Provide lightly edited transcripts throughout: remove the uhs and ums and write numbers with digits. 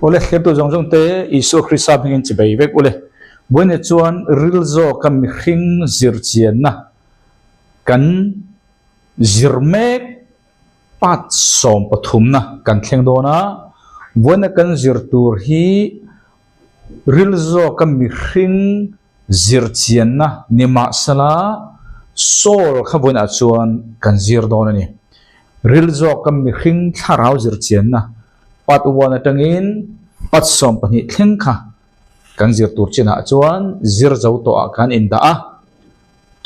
Awle thlirtu zawng zawng te Isua Krista hmingin chi bei vek ule. Vawiinah chuan ril zawka mihring zirchianna kan zir mek part 13na kan thleng dawn a. Vawiina kan zir tur hi ril zawka mihring zirchianna nimahsela Saul kha vawiinah chuan kan zir dawn a ni. Ril zawka mihring thlarau zirchianna part 1 atangin part 12 thleng kha kan zir tur chinah chuan zir zo tawhah khan indah a.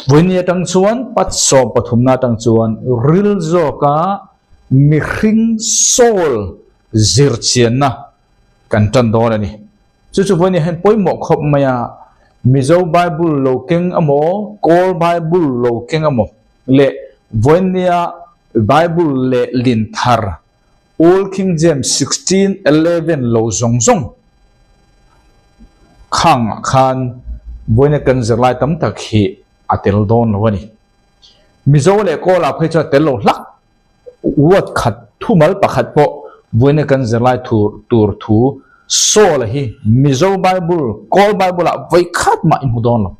Vawiini atang chuan part 13na atang chuan ril zawka mihring Saul zirchianna kan tan dawn a ni. Chu chu vawiin hian pawimawh khawp mai a, Mizo Bible lo keng emaw, Kawl Bible lo keng emaw leh vawiinnia Bible lehlin thar Old King James 1611 lo zawng zawng khangah khan vawiina kan zirlai tam tak hi a tel dawn lo a ni. Mizo leh Kawlah phei chuan a tel lo hlak. Word khat thumal pakhat pawh vawiina kan zirlai tur tur thu Saul-a hi Mizo Bible, Kawl Bible-ah vawi khat mah i hmu dawn lo.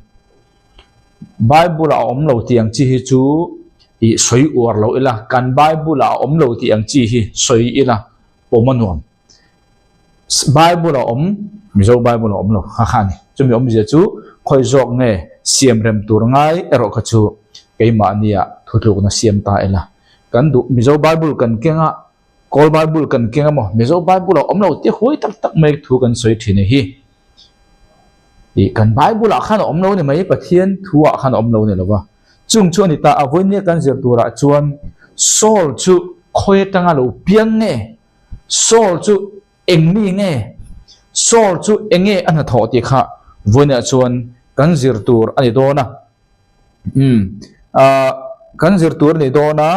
Bible-ah a awm lo tih ang chi hi chu i sawi uar lo ila, kan Bible-ah a awm lo tih ang chi hi sawi ila pawm a nuam. Bible a awm, Mizo Bible a awm lo kha kha a ni. Chumi awmzia chu khawi zawk nge siam rem tur ngai erawh kha chu keimahnia thutlukna siam ta ila. Kan duh Mizo Bible kan keng a, Kawl Bible kan keng a maw, Mizo Bible a awm lo tih huai tak tak mai thu kan sawi thin a hi. Ih kan Bible ah khan a awm lo ni mai, Pathian thu ah khan a awm lo ni lo va. Chung chu a ni ta a, vawinia kan zir turah chuan Saul chu khawi atanga lo piang nge? Saul chu eng mi nge? Saul chu eng nge a hnathawh tih kha vawiinah chuan kan zir tur a ni dawn a. Umm, ah, kan zir tur a ni dawn a,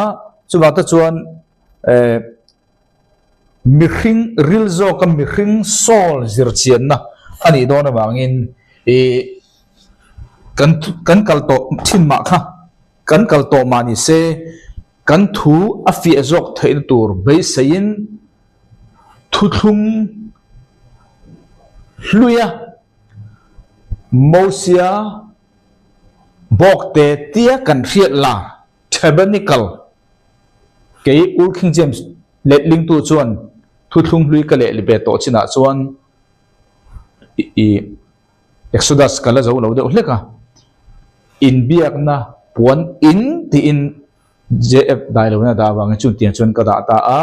chuvang te chuan eh, mihring ril zawka mihring Saul zir chianna a nih dawn avangin ih kan kan kal tawh thin mah kha, kan kal tawh mah ni se, Kan thu a fiah zawk theihna tur beiseiin thuthlung hluia Mosia bawkte tia kan hriat la Tabernacle kei Old King James letlingtu chuan thuthlung hlui ka lehli ve tawh chinah chuan i Exodus ka la zo lo deuh hlek a, inbiakna puan in tiin JF Dailovina dah avangin chun tiang chuan ka dah ta a,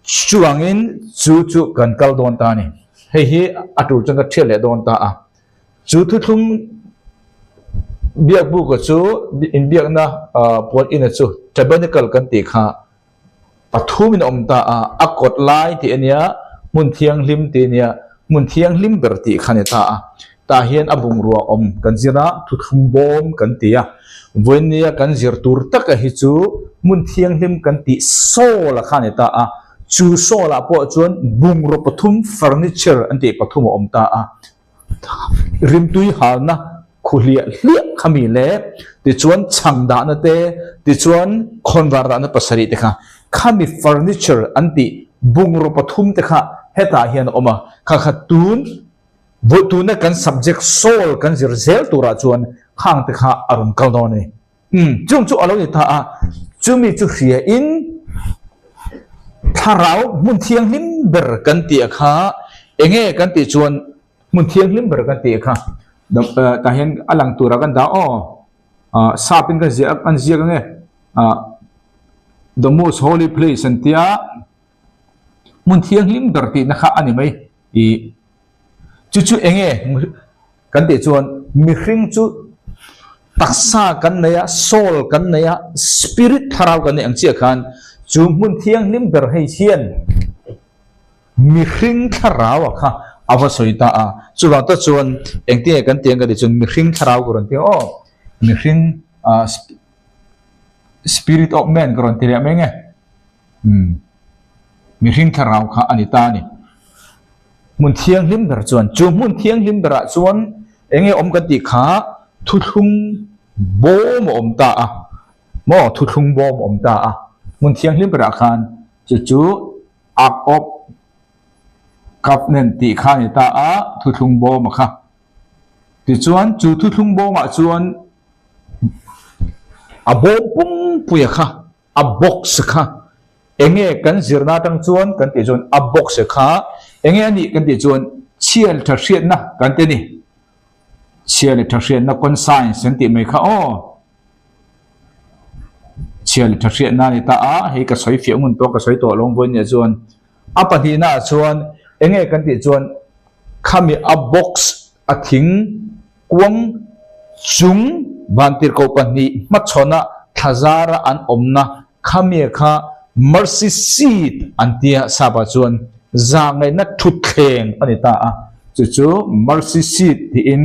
chuvangin chu chu kan kal dawn ta a ni. Hei hi a tur chuan ka thiat leh dawn ta a. Chu thuthlung biakbuka chu inbiakna puan ina chu Tabernacle kan tih kha Pathumin a awm ta a, a kawt lai tih a nia, hmun thianghlim tih a nia, hmun thianghlim ber tih kha a ni ta a. Tah hian a bungrua awm kan zir a, thuthlung bawm kan ti a. Vawinia kan zir tur taka hi chu hmun thianghlim kan tih Saul-a kha a ni ta a. Chu Saul-ah pawh chuan bungraw pathum, furniture an tih pathum a awm ta a. Rimtui halna khu hliah hliah kha mi le, tichuan chhang dahna te, tichuan khawnvar dahna pasarih te kha, khami furniture an tih bungraw pathum te kha hetah hian a awm a, kha kha tun vawi tuna kan subject soul kan zir zel turah chuan khang te kha a rawn kal dawn a ni. Umm, chung chu a lo ni ta a, chumi chu hria in thlarau hmun thianghlim ber kan tih a kha, enge kan tih chuan hmun thianghlim ber kan tih a kha, tah hian a lang turah kan dah aw, ah sap in ka ziah an ziak ange, ah the most holy place an tia, hmun thianghlim ber tihna kha a ni mai, ih chu chu enge Kan tih chuan mihring chu taksa kan nei a, soul kan nei a, spirit thlarau kan nei ang chiah khan chu hmun thianghlim ber hei hian mihring thlarau a kha a va sawi ta a. Chuvang tak chuan engtin nge kan tih ang ka tih chuan mihring thlarau ka rawn ti ang aw, mihring spirit of man ka rawn ti leh mai nge. Umm mihring thlarau kha a ni ta a ni. Hmun thianghlim ber chuan, chu hmun thianghlim berah chuan eng nge awm kan tih kha thuthlung bawm a awm ta a, maw thuthlung bawm a awm ta a, hmun thianghlim berah khan chu chu Ark of. Covenant tih kha a ni ta a, thuthlung bawm a kha. Tichuan, chu thuthlung bawmah chuan a bawm pumpuia kha, a box kha enge kan zirna atang chuan kan tih chuan a box kha enge a nih kan tih chuan chhia leh tha hriatna kan ti a ni. Chhia leh tha hriatna conscience kan tih mai kha aw. Chhia leh tha hriatna a ni ta a, hei ka sawi fiah ngun tawh ka sawi tawh lo vawiin nia chuan a pahnihna ah chuan enge kan tih chuan khami a box a thing kuang chung vantirhkoh pahnih hmachhawna thlazara an awmna khami kha mercy seat an tia sapa chuan zahngaihna thutthleng a ni ta a, chu chu mercy seat tiin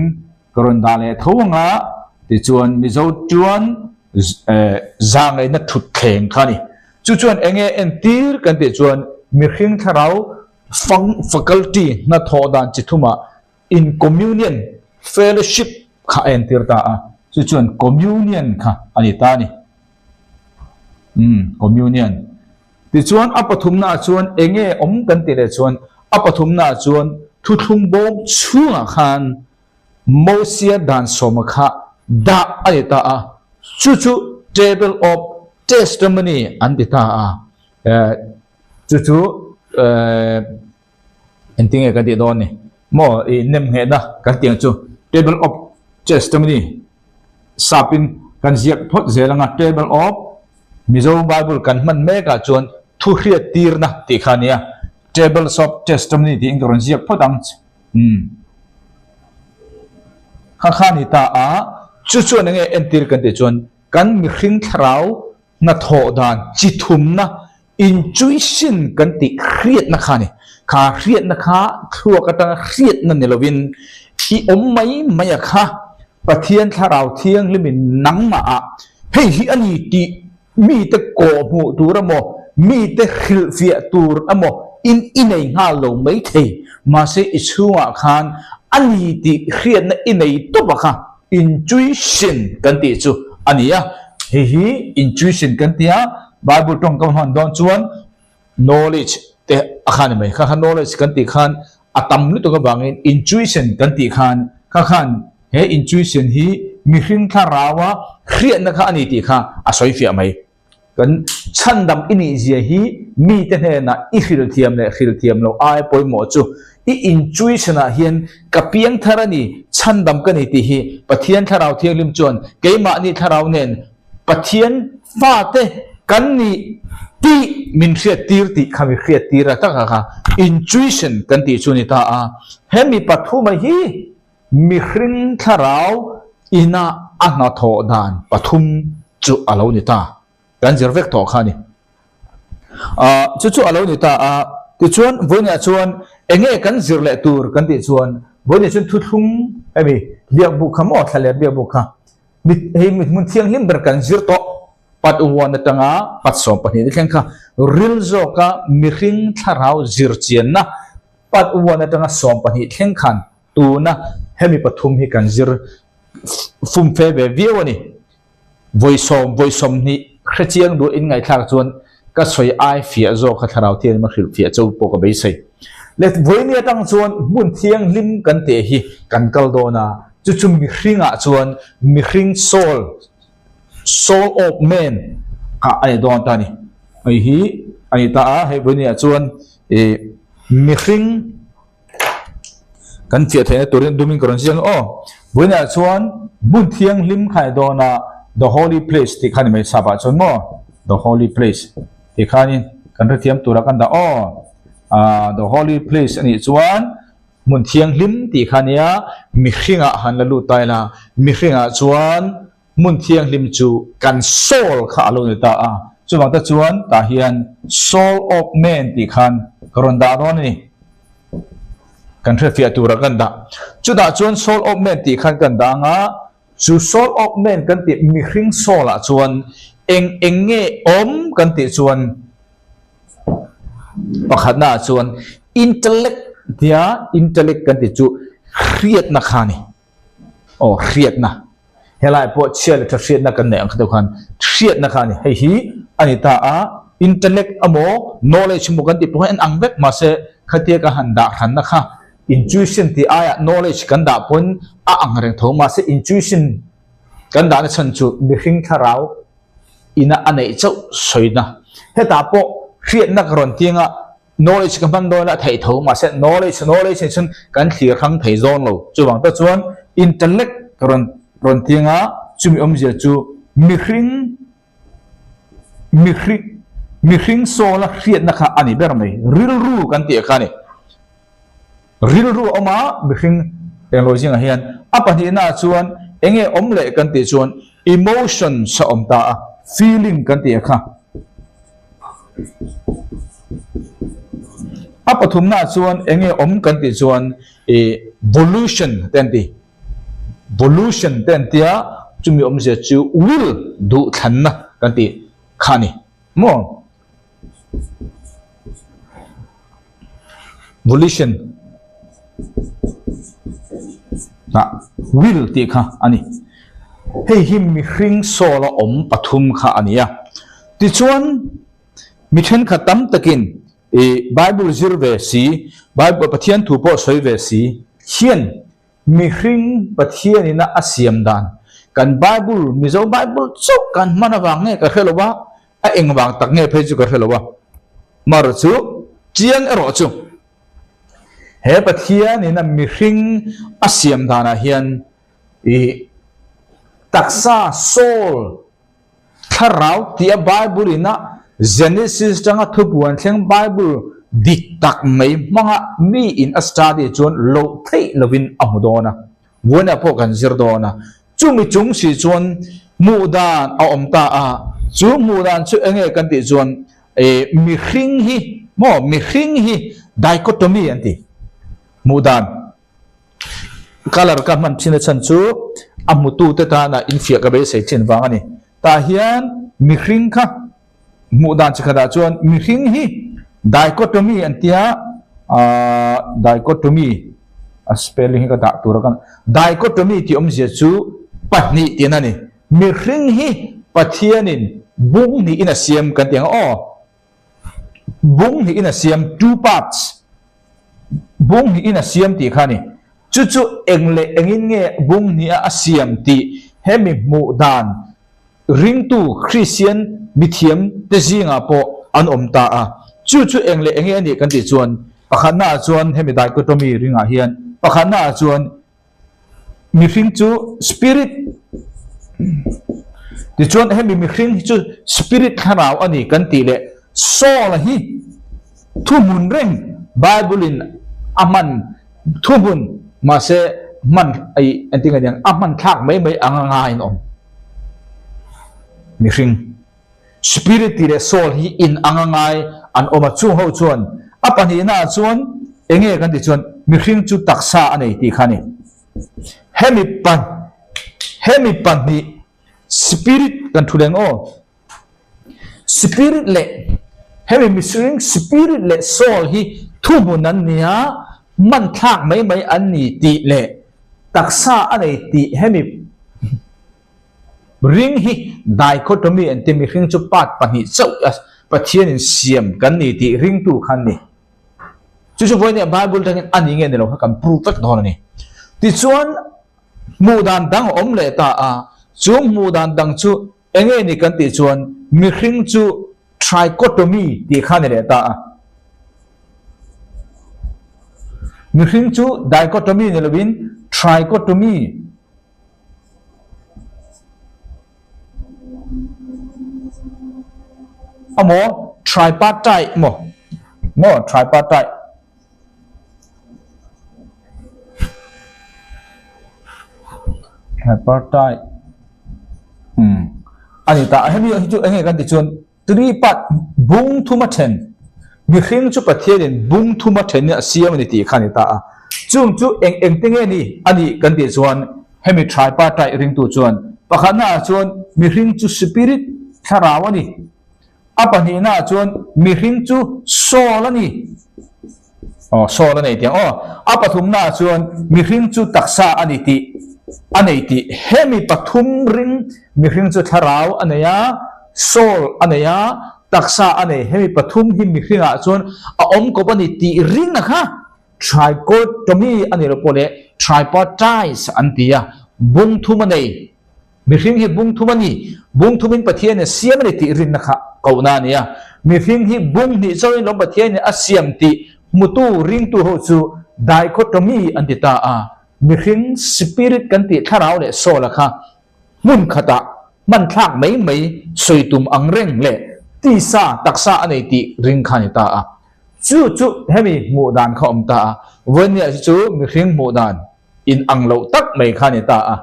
Ka rawn dah leh tho ang a, tichuan Mizo chuan zahngaihna thutthleng kha a ni. Chu chuan eng nge entir kan tih chuan mihring thlarau fang faculty hnathawh dan chi thumah in communion, fellowship, kha a entir ta a, chu chuan communion kha a ni ta a ni. Umm, communion. Tichuan a pathumnaah chuan eng nge awm kan tih leh chuan a pathumnaah chuan thuthlung bawm chhungah khan Mosia dan sawma kha dah a ni ta a, chu chu Table of Testimony an ti ta a, chu chu engtinge kan tih dawn ni maw i nemnghehna kan tih ang chu Table of Testimony sapin kan ziak phawt zel anga Table of Mizo Bible kan hman mekah chuan thuhriat tirna tih kha a nia Tables of Testimony tiin ka rawn ziak phawt ang umm kha kha a ni ta a chu chuan enge entir kan tih chuan kan mihring thlarau hnathawh dan chi thumna intuition kan tih hriatna kha a ni. Kha hriatna kha thluak atanga hriatna ni lovin i awm mai mai a kha Pathian thlarau thianghlimin nangmah ah hei hi a ni tih mite kawh hmuh tur emaw mite hrilhfiah tur emaw in i nei nghal lo mai thei. Mahse i chhungah khan a ni tih hriatna i nei tawp a kha. Intuition kan tih chu a ni a, hei hi intuition kan ti a, Bible tawngkam hman dawn chuan knowledge te a khan a ni mai, kha kha knowledge kan tih khan a tam lutuk avangin intuition kan tih khan kha khan he intuition hi mihring thlaraua hriatna kha a ni tih kha a sawi fiah mai. Kan chhandam i nih zia hi mite hnenah i hrilh thiam leh hrilh thiam loh ai pawimawh chu i intuition ah hian ka piang thar a ni, chhandam ka ni tih hi Pathian Thlarau Thianghlim chuan keimahni thlarau nen Pathian fate kan ni tih min hriat tir tih kha mi hriat tir a taka kha intuition kan tih chu a ni ta a. Hemi pathuma hi Mihring thlarau ina a hnathawh dan pathum chu a lo ni ta. Kan zir vek tawh kha a ni. Ahh chu chu a lo ni ta a, tichuan vawiinah chuan eng nge kan zir leh tur kan tih chuan vawiinah chuan thuthlung hemi biakbuk kha maw thlaler biakbuk kha mit hei mit hmun thianghlim ber kan zir tawh pat uan atanga pat 12 te thleng kha ril zawka mihring thlarau zir chianna pat uan atanga 12 thleng khan Tuna hemi pathum hi kan zir fumfe ve viau a ni. Vawi sawm, vawi 20 hre chiang duh in ngaihthlak chuan ka sawi ai fiah zawk kha thlarau thianghlim a hrilh fiah cho pawh ka beisei. Le vawiini atang chuan hmun thianghlim kan teh hi kan kal dawn a, chu chu mihringah chuan mihring soul, soul of man kha a ni dawn ta a ni. Hei hi a ni ta a, hei vawiini ah chuan ih mihring Kan fiah theihna turin dumin ka rawn ziak ang aw. Vawiinah chuan hmun thianghlim kha a ni dawn a, the holy place tih kha a ni mai chhapah chuan maw the holy place tih khanin kan hrethiam turah kan dah aw. Ahh the holy place a nih chuan hmun thianghlim tih kha a nia, mihringah han la lut ta ila, mihringah chuan Hmun thianghlim chu kan soul kha a lo ni ta a, chuvang te chuan tah hian soul of man tih khan ka rawn dah dawn a ni. Kan hriatfiah turah kan dah. Chutah chuan soul of man tih khan kan dah ang a, chu soul of man kan tih mihring soul ah chuan eng eng nge awm kan tih chuan pakhatna ah chuan intellect tia intellect kan tih chu hriatna kha a ni. Aw hriatna. Helai pawh chhia leh tha hriatna kan neih ang kha deuh khan hriatna kha a ni. Hei hi a ni ta a, intellect emaw knowledge emaw kan tih pawh hi an ang vek mahse Khatia ka han dah hranna kha intuition tih aiah knowledge kan dah pawn a ang reng tho mahse intuition kan dahna chhan chu mihring thlarau ina a neih chauh sawina. Hetah pawh hriatna ka rawn tiang a, knowledge ka hman dawn a theih tho mahse knowledge knowledge nih chuan kan thlir hrang thei zawn lo. Chuvang tak chuan intellect ka rawn rawn tiang a, chumi awmzia chu mihring mihring mihring sawla hriatna kha a ni ber mai. Rilru kan tih kha a ni. Rilru a awm a, mihring englo zingah hian a pahnihnaah chuan eng nge awm leh kan tih chuan emotions a awm ta a, feeling kan tih a kha. A pathumnaah chuan eng nge awm kan tih chuan ih volition te an ti, volition te an tia chumi awmzia chu will duhthlanna kan tih kha a ni maw? Volition ah will tih kha a ni. Hei hi mihring soul a awm pathum kha a ni a. Tichuan mi thenkhat tam takin ih Bible zir ve si, Bible Pathian thu pawh sawi ve si hian Mihring Pathianina a siam dan kan Bible, Mizo Bible chauh kan hman avang nge ka hre lo a, a eng vang tak nge phei chu ka hre lo a. Mar chu chiang erawh chu he Pathianina mihring a siam danah hian ih taksa, soul, Thlarau tih a Bible in a Genesis tanga thupuan thleng Bible dik tak mai hmanga mi in a study chuan loh theih lovin a hmu dawn a, vawiinah pawh kan zir dawn a. Chumi chung si chuan hmuh dan a awm ta a, chu hmuh dan chu enge kan tih chuan eh mihring hi maw mihring hi dichotomy an ti hmuh dan. Colour ka hman thin a chhan chu a hmutute tana infiah ka beisei thin vang a ni. Tah hian mihring kha hmuh dan chi khatah chuan mihring hi dichotomy an tia aah dichotomy a spelling hi ka dah tur a kan dichotomy tih awmzia chu pahnih tihna a ni. Mihring hi Pathianin bung hnihin a siam kan ti ang aw. Bung hnihin a siam, two parts, bung hnihin a siam tih kha a ni. Chu chu eng leh engin nge bung hniha a siam tih hemi hmuh dan ringtu Kristian mithiam te zingah pawh an awm ta a. Chu chu eng leh enge a nih kan tih chuan pakhatnaah chuan hemi dichotomy ringah hian pakhatnaah chuan Mihring chu spirit tichuan hemi mihring hi chu spirit thlarau a ni kan tih leh soul hi thuhmun reng Bible in a hman thuhmun mahse hman ai engtin nge niang a hman thlak mai mai anga ngaiin awm mihring. Spirit tih leh soul hi in ang a ngai an awm a, chung ho chuan a pahnihna ah chuan enge kan tih chuan mihring chu taksa a nei tih kha a ni. Hemi pa hemi pahnih spirit kan thu leng aw spirit leh hemi mihring spirit leh soul hi thuhmun an ni a, hman thlak mai mai an ni tih leh taksa a nei tih hemi Ring hi dichotomy an ti, mihring chu part pahnih chauh a Pathianin siam kan ni tih ringtu kha an ni. Chu chu vawiin Bible atangin a ni nge ni lo kha kan prove vek dawn a ni. Tichuan hmuh dan dang a awm leh ta a, chu hmuh dan dang chu eng nge ni kan tih chuan mihring chu trichotomy tih kha a ni leh ta a. Mihring chu dichotomy ni lovin trichotomy Amaw tripartite maw maw tripartite tripartite um a ni ta hemi hi chu enge kan tih chuan Tui pat bung thuma then, Mihring chu Pathianin bung thuma then a siam a ni tih kha a ni ta a. Chung chu eng eng te nge ni a nih kan tih chuan hemi tripartite ringtu chuan pakhatnaah chuan mihring chu spirit, thlarau a ni. A pahnihnaah chuan mihring chu soul a ni. Aw, soul a nei tih ang aw. A pathumnaah chuan mihring chu taksa a ni tih a nei tih. Hemi pathum ring mihring chu thlarau a nei a, soul a nei a, taksa a nei. Hemi pathum hi mihringah chuan a awm kawp a ni tih ring a kha. Trichotomy a ni lo pawh leh tripartite an ti a, bung thum a nei. Mihring hi bung thum a ni, bung thumin Pathianin a siam a ni tih rinna kha kohna a ni a. Mihring hi bung hnih chauhin lawm Pathianin a siam tih hmutu ringtu ho chu dichotomy an ti ta a. Mihring spirit kan tih thlarau leh soul a kha hmun khatah hman thlak mai mai sawi tum ang reng leh tisa taksa a nei tih ring kha a ni ta a. Chu chu hemi hmuh dan kha a awm ta a. Vawinia hi chu mihring hmuh dan in ang loh tak mai kha a ni ta a.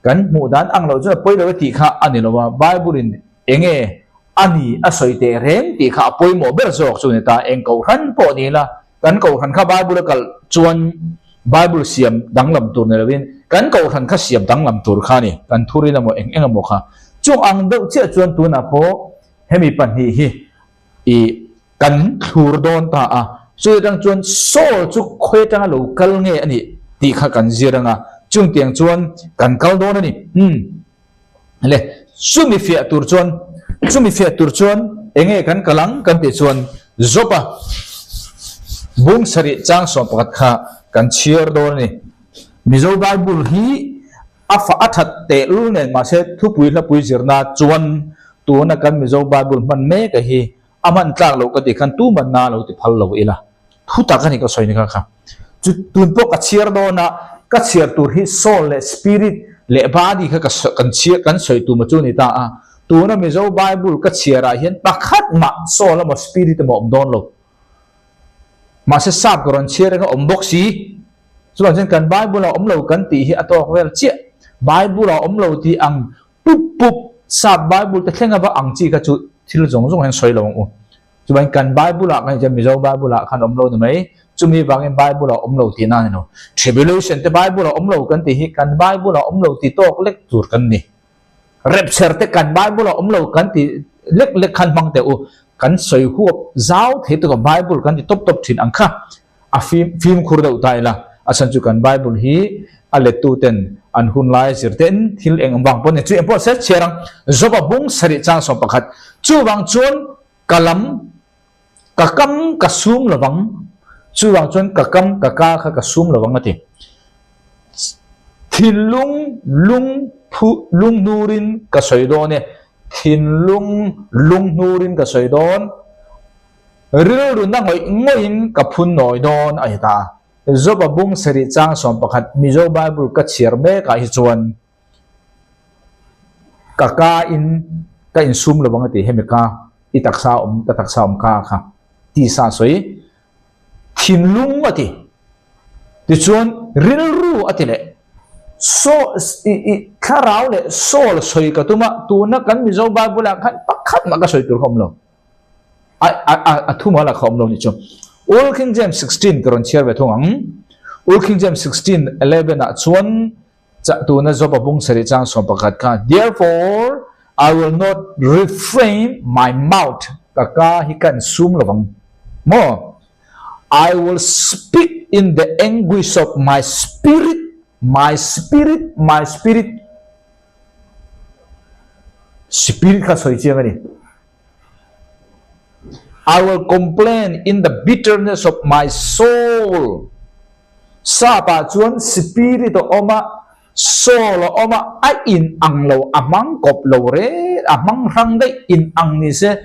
Kan hmuh dan ang loh chuan a pawi lo e tih kha a ni lo a, Bible in enge a ni a sawi teh reng tih kha a pawimawh ber zawk chu a ni ta. Eng kohhran pawh ni ila, kan kohhran kha Bible a kalh chuan Bible siam danglam tur ni loin kan kohhran kha siam danglam tur kha a ni, kan thurin emaw eng eng emaw kha. Chung ang deuh chiah chuan tunah pawh hemi pahnih hi i kan thlur dawn ta a, chu atang chuan Saul chu khawi atanga lo kal nge a nih tih kha kan zir ang a, chung tiang chuan kan kal dawn a ni. Umm le, chumi fiah tur chuan, chumi fiah tur chuan enge kan kal ang kan tih chuan Job-a bung sarih chang 11 kha kan chhiar dawn a ni. Mizo Bible hi A fa a that tehlul nen mahse thupui hlapui zirna chuan tuna kan Mizo Bible hman mek a hi a hman tlak loh ka tih khan tuman na lo ti phal lo ila. Thu tak a ni ka sawi ni kha kha. Chu tun pawh ka chhiar dawn a, ka chhiar tur hi soul leh spirit leh body kha ka kan chhiar kan sawi tum a chu ni ta a. Tuna Mizo Bible ka chhiar ah hian pakhat mah soul emaw spirit emaw awm dawn lo. Mahse sap ka rawn chhiar reng a awm bawk si. Chuvang chuan kan Bible a awm lo kan tih hi a tawk vel chiah. Bible a awm lo tih ang pup pup sap Bible te thleng ava ang chi kha chu thil zawng zawng hian sawi lo ang u. Chuvangin kan Bible ah kan Mizo Bible ah khan awm lo ni mai. Chumi vangin Bible a awm lo tihna a ni lo. Tribulation te Bible a awm lo kan tih hi kan Bible a awm lo ti tawk lek tur kan ni. Rapture te kan Bible a awm lo kan ti lek lek khan hmang teh u. Kan sawi huap zau thei tuk a Bible kan ti tawp tawp thin ang kha a fim fimkhur deuh ta ila. A chhan chu kan Bible hi a lettu ten an hun lai zir ten thil eng vang pawh ni chu eng pawh se chhiar ang. Job-a bung sarih chang 11 chuvang chuan ka lam ka kam ka sum lovang chuvang chuan ka kam ka ka kha ka sum lovang a ti. Thinlung lung phu lung hnurin ka sawi dawn e, thinlung lung hnurin ka sawi dawn, rilru na ngawih ngawihin ka phun nawi dawn a ti ta a. Job-a bung sarih chang 11 Mizo Bible ka chhiar mekah hi chuan ka ka in ka insum lovang a ti, hemi ka i taksa awm ka taksa awm ka kha tisa sawi. Thinlung a ti. Tichuan rilru a ti leh. Saw i i thlarau leh soul sawi ka tum a, tuna kan Mizo Bible ah khan pakhat mah ka sawi tur kha awm lo. A a a a thumal ah kha awm lo ni chu. Old King James 16 ka rawn chhiar ve thung ang. Old King James 16 11 ah chuan Chah tuna Job-a bung sarih chang 11 kha, Therefore I will not refrain my mouth, ka ka hi ka insum lovang maw? I will speak in the anguish of my spirit, my spirit, my spirit. Spirit kha sawi chiang a ni. I will complain in the bitterness of my soul. Sap ah chuan spirit a awm a, soul a awm a, a in ang lo, a hmang kawp lo re, a hmang hrang daih in ang ni se,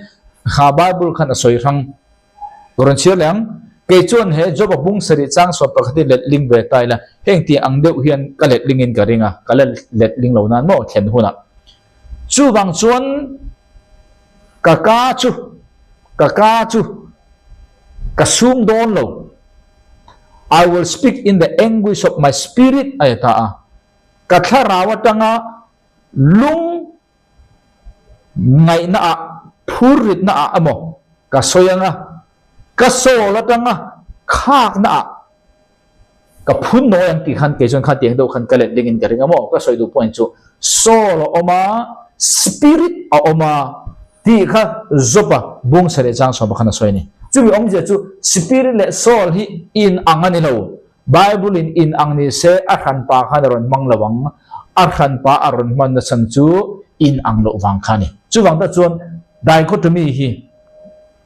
kha Bible khan a sawi hrang. Rawn chhiar leh ang. Kei chuan he Job a bung sarih chang 11 hi let ling ve ta ila, heng tih ang deuh hian ka let ling in ka ring a, ka la let ling lo nan maw thlen hunah. Chuvang chuan ka ka chu, ka ka chu ka sum dawn lo. I will speak in the anguish of my spirit a ti ta a. Ka thlarau atanga lung ngaihna ah, phurritna ah emaw ka sawi anga, ka soul atanga khakna ah Ka phun nawi ang tih khan kei chuan kha tiang deuh khan ka let ding in ka ring a maw? Ka sawi duh point chu soul a awm a, spirit a awm a tih kha Job-a bung sarih chang 10 khan a sawi a ni. Chumi awmzia chu spirit leh soul hi in ang a ni lo. Bible in in ang ni se a hranpa khan a rawn hmang lo ang, a hranpa a rawn hman nachhan chu in ang loh vang kha a ni. Chuvang tak chuan dichotomy hi.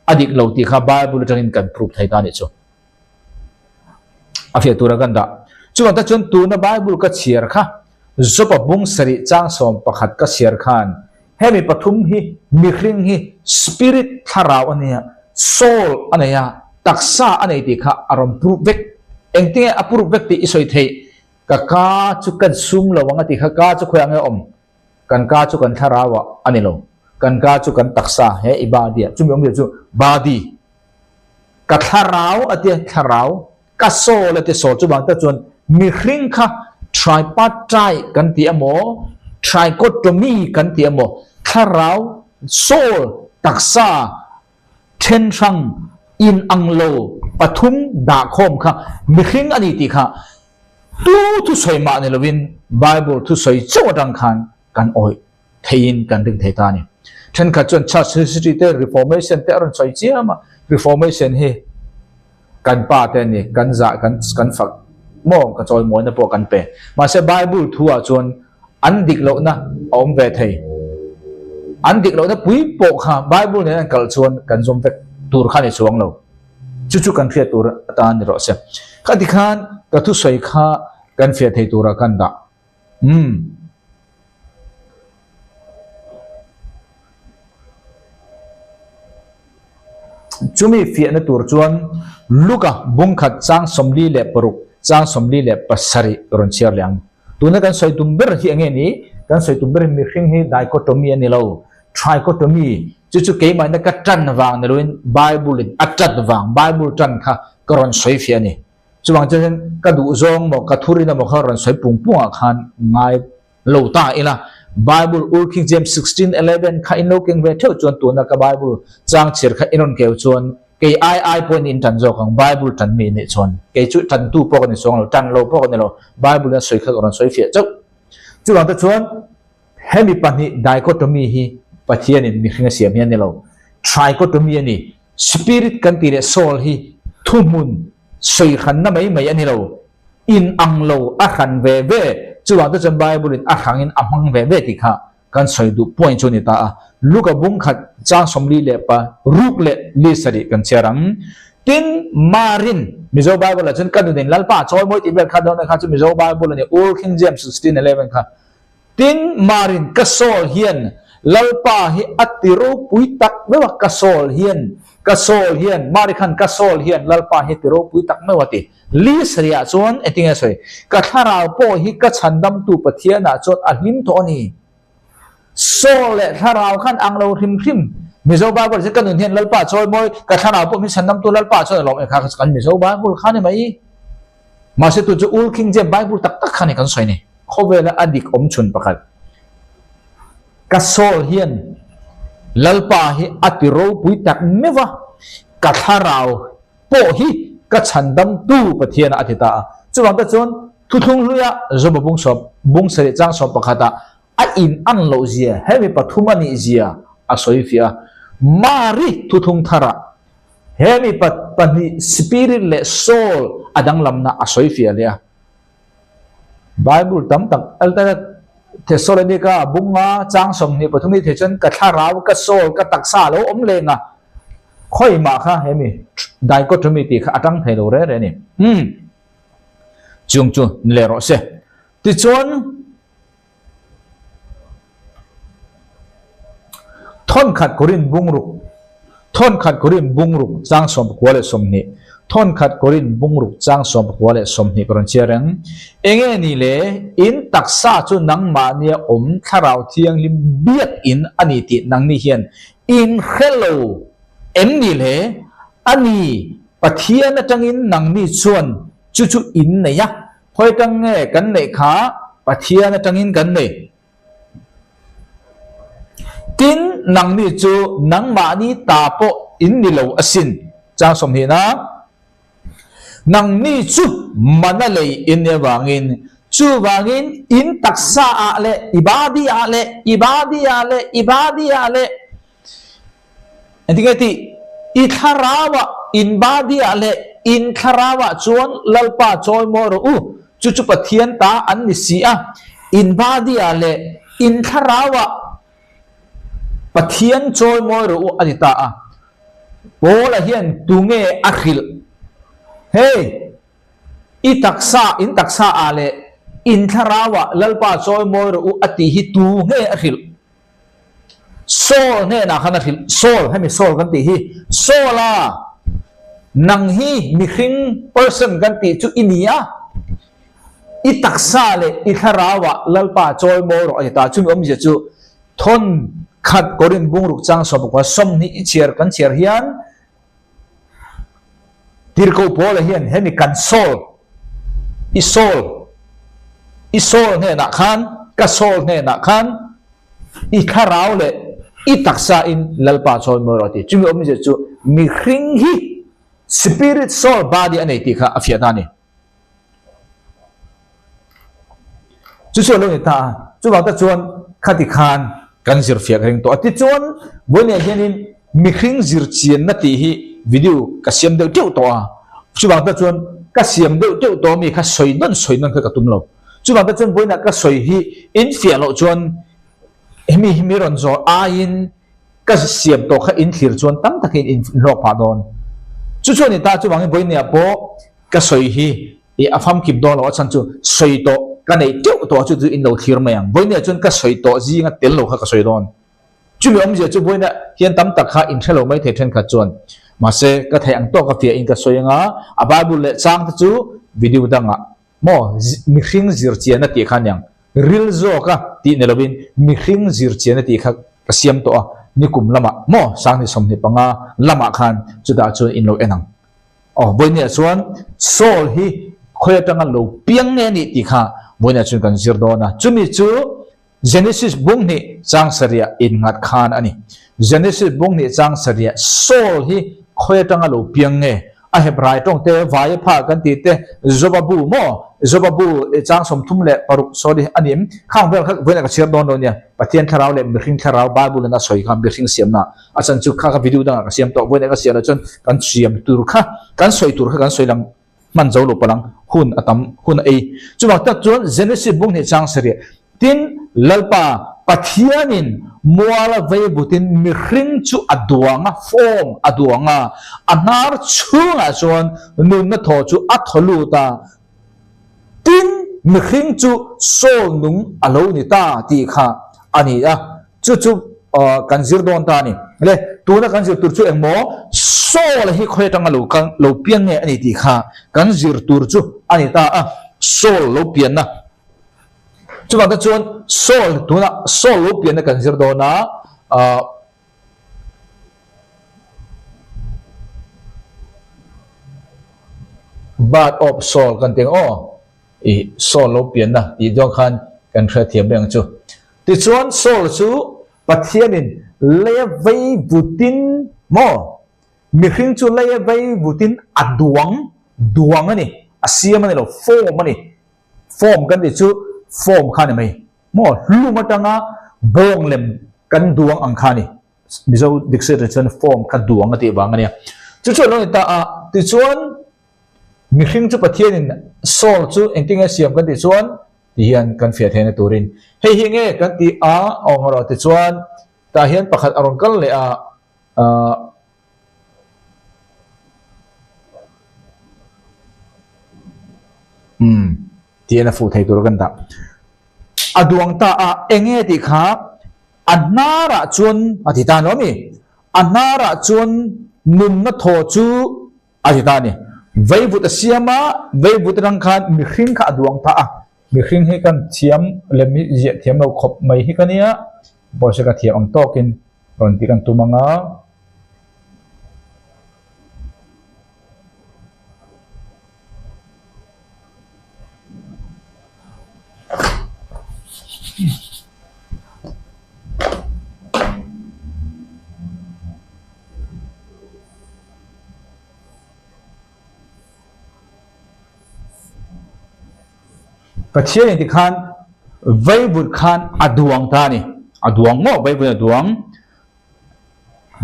A dik lo tih kha Bible atangin kan prove thei ta a nih chu. A fiah tura kan dah. Chuvang tak chuan tuna Bible ka chhiar kha Job-a bung sarih chang 11 ka chhiar khan hemi pathum hi mihring hi spirit thlarau a nia, soul a nei a, taksa a nei tih kha a rawn prove vek. Engtinge a prove vek tih i sawi theih? Ka ka chu kan sum lo ang a tih kha ka chu khawiah nge awm? Kan ka chu kan thlarau ah a ni lo. Kan ka chu kan taksa he i body ah. Chumi awmzia chu body. Ka thlarau a tia thlarau, ka soul a tia soul. Chuvang tak chuan mihring kha tripartite kan ti emaw, trichotomy kan ti emaw, thlarau, soul, taksa, then hrang in ang lo pathum dah khawm kha mihring a ni tih kha tu thusawi mah ni lovin Bible thusawi chauh atang khan kan awih theiin kan ring thei ta a ni. Thenkhat chuan Church history te Reformation te a rawn sawi chiam a, Reformation hi kan pa te a ni, kan zah kan kan fak maw ka chawimawina pawh kan pe. Mahse Bible thu ah chuan an dik lohna a awm ve thei. An dik lohna pui pawh kha Bible nen an kalh chuan kan zawm vek tur kha a ni chuang lo. Chu chu kan hriat tur atan ni rawh se. Khati khan ka thusawi kha kan fiah thei tura kan dah. Umm. Chumi fiahna tur chuan Luka bungkhat chang 46 chang 47 rawn chhiar leh ang. Tuna kan sawi tum ber hi enge ni? Kan sawi tum ber hi mihring hi dichotomy a ni lo, trichotomy. Chu chu keimahna ka tan vang ni loin Bible in a tat vang, Bible tan kha ka rawn sawi fiah a ni. Chuvang chuan ka duh zawng maw, ka thurin emaw kha rawn sawi pung pungah khan ngai lo ta ila. Bible Old King James 16:11 kha in lo keng ve theuh chuan tuna ka Bible chang chhir kha in rawn keu chuan kei ai ai pawhin in tan zawk ang Bible tan mi nih chuan kei chu tantu pawh ka ni chuang lo tan lo pawh ka ni lo Bible in a sawi kha ka rawn sawi fiah chauh. Chuvang te chuan hemi pahnih dichotomy hi Pathianin mihring a siam hi a ni lo trichotomy a ni. Spirit kan tih leh soul hi thuhmun sawi hranna mai mai a ni lo. In ang lo a hran ve ve, chuvang te chuan Bible in a hrang in a hmang ve ve tih kha kan sawi duh point chu a ni ta a. Luka bung khat chang 46 leh 27 kan chhiar ang. Tin, Marin, Mizo Bible ah chuan ka nun in Lalpa a chawi mawi tih vel kha dawn a kha chu Mizo Bible a ni, Old King James 16:11 kha. Tin, Marin, ka soul hian Lalpa hi a ti ropui tak meuh a, ka soul hian, ka soul hian, Mari khan ka soul hian Lalpa hi a ti ropui tak meuh a ti. List riah chuan engtin nge a sawi? Ka thlarau pawh hi ka chhandamtu Pathianah chuan a hlim tawh a ni. Soul leh thlarau khan ang lo hrim hrim. Mizo Bible chu ka nun hian Lalpa chawi mawi, ka thlarau pawh min chhandamtu Lalpa chuan a lawm e kha kan Mizo Bible kha ni mai. Mahse tu chu Old King James Bible tak tak kha ni kan sawi ni. Khawvela a dik awm chhun pakhat. Ka soul hian Lalpa hi a ti ropui tak meuh a, ka thlarau pawh hi ka chhandamtu Pathian a ti ta a. Chuvang te chuan thuthlung hluia Joba bung sawm, bung sarih chang sawm pakhatah a in an loh zia, hemi pathum a nih zia a sawi fiah a. Mari thuthlung tharah hemi pahnih spirit leh soul a danglamna a sawi fiah leh a. Bible tam tak Thessalonika bunga chang 23 hi thei chuan ka thlarau, ka soul, ka taksa a lo awm leng a, khawi mah kha hemi dichotomy tih kha a tang thei lo reng reng a ni. Umm chung chu ni leh rawh se. Tichuan Thawnkhat Korin bungruk Thawnkhat Korin bungruk chang 29 Thawnkhat Korin bungruk chang 29 ka rawn chhiar reng. Enge ni le, in taksa chu nangmahnia awm thlarau thianghlim biakin a ni tih nangni hian in hre lo em ni le? A ni, Pathian atangin nangni chuan chu chu in nei a, Khawi tang nge kan neih kha Pathian atangin kan nei. Tin, nangni chu nangmahni ta pawh in ni lo asin. Chang 20 a, Nangni chu mana lei in ni avangin, chuvangin in taksa ah leh i body ah leh i body ah leh i body ah leh Engtin nge tih? I thlarauah, in body-ah leh in thlarauah chuan Lalpa chawi mawi rawh u, chu chu Pathian ta an ni si a. In body-ah leh in thlarauah Pathian chawi mawi rawh u a ti ta a. Paula hian tunge a hrilh? Hei, i taksa, in taksa ah leh in thlarau ah Lalpa chawi mawi rawh u a tih hi tunge a hrilh? Saul hnenah khan a hrilh, Saul, hemi Saul kan tih hi, Saul-a, nang hi mihring, person, kan tih chu i ni a, i taksa leh i thlarauah Lalpa chawi mawi rawh a ti ta. Chumi awmzia chu thawn khat Korin bungruk chang sawmpakua 20 i chhiar kan chhiar hian Tirhkoh Paula hian hemi kan Saul, i Saul, i Saul hnenah khan, ka Saul hnenah khan i thlarau leh i taksa in Lalpa chawi mawi rawh a ti. Chumi awmzia chu mihring hi spirit, soul, body a nei tih kha a fiah ta a ni. Chu chu a lo ni ta a, chuvang te chuan khati khan kan zir fiah ka ring tawh a. Tichuan, vawiinah hianin mihring zir chianna tih hi video ka siam deuh teuh tawh a, chuvang te chuan ka siam deuh teuh tawh ami kha sawi nawn sawi nawn kha ka tum lo. Chuvang te chuan vawiinah ka sawi hi in fiah loh chuan hemi hi mi rawn zawh aiin ka siam tawh kha in thlir chuan tam takin in hlawk phah dawn. Chu chu a ni ta, chuvangin vawiinah pawh Ka sawi hi i a famkim dawn lo a chhan chu sawi tawh ka neih teuh tawh chu chu in lo thlir mai ang. Vawinia chuan ka sawi tawh zinga tel lo kha ka sawi dawn. Chumi awmzia chu vawinia hian tam tak kha in hre lo mai thei thenkhat chuan. Mahse ka theih ang tawk a fiah in ka sawi anga a Bible leh chang te chu video dangah maw mihring zir chian a tih kha aniang ril zawk a tih ni lovin mihring zir chian a tih kha ka siam tawh a nikum lamah maw sanghnih 25 lamah khan chutah chuan in lo en ang. Aw, vawinia chuan Saul hi khawi atanga lo piang nge a nih tih kha vawinia chuan kan zir dawn a. Chumi chu Genesis bung hnih chang sarih innghat khan a ni. Genesis bung hnih chang sarih Saul hi khawi atanga lo piang nge? A Hebrai tawng te, Vaiapha kan tih te, Joba bu maw? Joba bu chang 36, sorry, a ni em? Khang vel kha vawinia ka chhiar dawn lo nia. Pathian thlarau leh mihring thlarau Bible in a sawi kha mihring siamna A chan chu kha ka video dangah ka siam tawh, vawiin ka siam loh chuan kan siam tur kha, kan sawi tur kha kan sawi lang hman zo lo palang hun a tam hun a ei. Chuvang tak chuan Genesis bung hnih chang sarih tin Lalpa Pathianin muala vei butin mihring chu a duang a, form a duang a, a hnar chhungah chuan nunna thaw chu a thaw lut a, Tin, mihring chu soul nung a lo ni ta tih kha a ni a, chu chu kan zir dawn ta a ni. Le, tuna kan zir tur chu eng maw? Soul hi khawi atanga lo kal, lo pian nge a ni tih kha kan zir tur chu a ni ta a, soul lo pianna. Chuvang te chuan soul, tuna soul lo pianna kan zir dawn a, Birth of soul kan ti ang aw, ih soul lo pianna tih dawn khan kan hriatthiam reng chu. Tichuan soul chu Pathianin leia vei vutin maw, mihring chu leia vei vutin a duang, duang a ni, a siam a ni lo, form a ni, form kan tih chu form kha a ni mai. Maw hlum atanga bawng lem kan duang ang kha a ni. Mizo dictionary chuan form kha duang a tih vang a nia. Chu chu a lo ni ta a, tichuan mihring chu Pathianin soul chu engtin nge siam kan tih chuan ti hian kan fiah theihna turin hei hi nge kan tih a awm erawh tichuan tah hian pakhat a rawn kal leh a, ahh umm tihian a fuh thei tur kan dah. A duang ta a, enge tih kha a hnarah chuan a ti ta a ni awm i, a hnarah chuan nunna thaw chu a ti ta a ni. Veivut a siam a, veivut atang khan mihring kha a duang ta a, mihring hi kan thiam lem hi ziah thiam lo khawp mai hi ka nia, pawisa ka thiam ang tawkin rawn tih kan tum ang a. Pathian in tikhan veivut khan a duang ta a ni. A duang maw? Veivut a duang.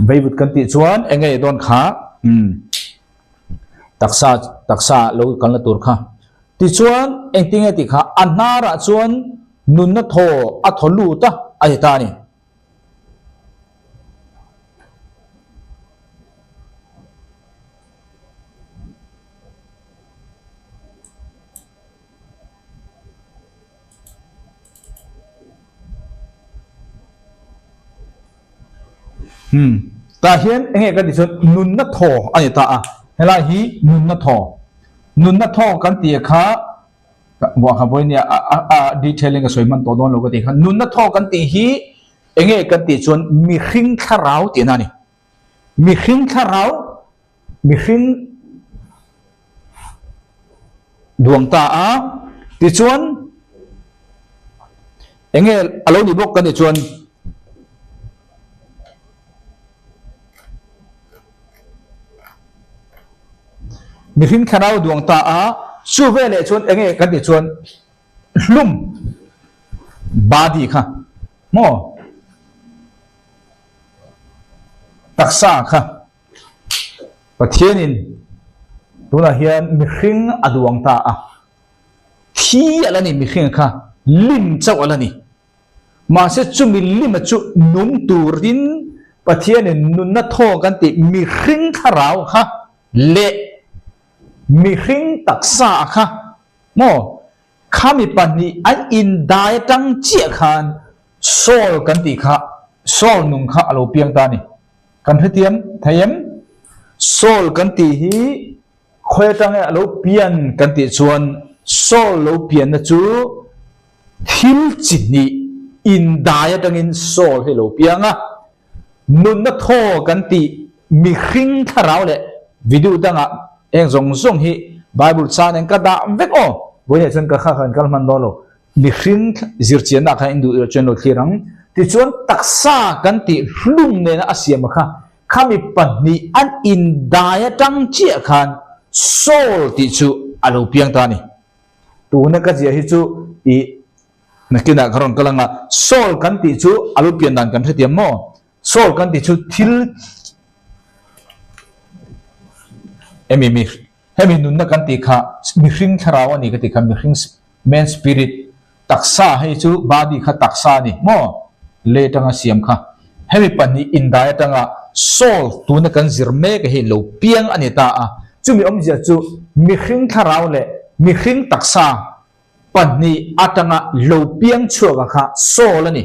Veivut kan tih chuan eng nge dawn kha? Umm. Taksa taksa lo kalna tur kha. Tichuan engtin nge tih kha a hnarah chuan nunna thaw a thaw lut a a ti ta a ni. Hmm. Tah hian enge kan tih chuan nunna thaw a ni ta a. Helai hi nunna thaw. Nunna thaw kan tih kha buah kha vawi nia a a a detail in ka sawi hman tawh dawn lo ka tih kha. Nunna thaw kan tih hi enge kan tih chuan mihring thlarau tihna a ni. Mihring thlarau, mihring duang ta a, tichuan enge a lo ni bawk kan tih chuan mihring thlarau duang ta a, chu veleh chuan enge kan tih chuan hlum body kha maw? Taksa kha Pathianin tunah hian mihring a duang ta a, thi a la ni mihring kha lim chauh a la ni. Mahse chumi lima chu nung turin Pathianin nunna thaw kan tih mihring thlarau kha leh mihring taksa kha maw Khami pahnih an indai atang chiah khan Saul kan tih kha, Saul nung kha a lo piang ta a ni. Kan hrethiam thei em? Saul kan tih hi khawi atang nge a lo pian kan tih chuan Saul lo pianna chu thil chi hnih indai atangin Saul hi a lo piang a. Nunna thaw kan tih mihring thlarau leh video dangah eng zawng zawng hi Bible chan in ka dah vek aw. Vawiinah chuan ka kha khan kal hman dawn lo. Mihring zirchianna khan in duh loh chuan lo thlir ang. Tichuan taksa kan tih hlum nena a siam kha khami pahnih an indai atang chiah khan soul tih chu a lo piang ta a ni. Tuna ka ziah hi chu ih Nakinah ka rawn kal anga Saul kan tih chu a lo pian dan kan hrethiam maw? Saul kan tih chu thil emi mi hemi nunna kan tih kha mihring thlarau a ni ka tih kha mihring man spirit taksa hei chu body kha taksa a ni maw? Lei atanga siam kha hemi pahnih indai atanga Saul tuna kan zir mek hi lo piang a ni ta a chumi awmzia chu mihring thlarau leh mihring taksa pahnih atanga lo piang chhuak a kha Saul a ni.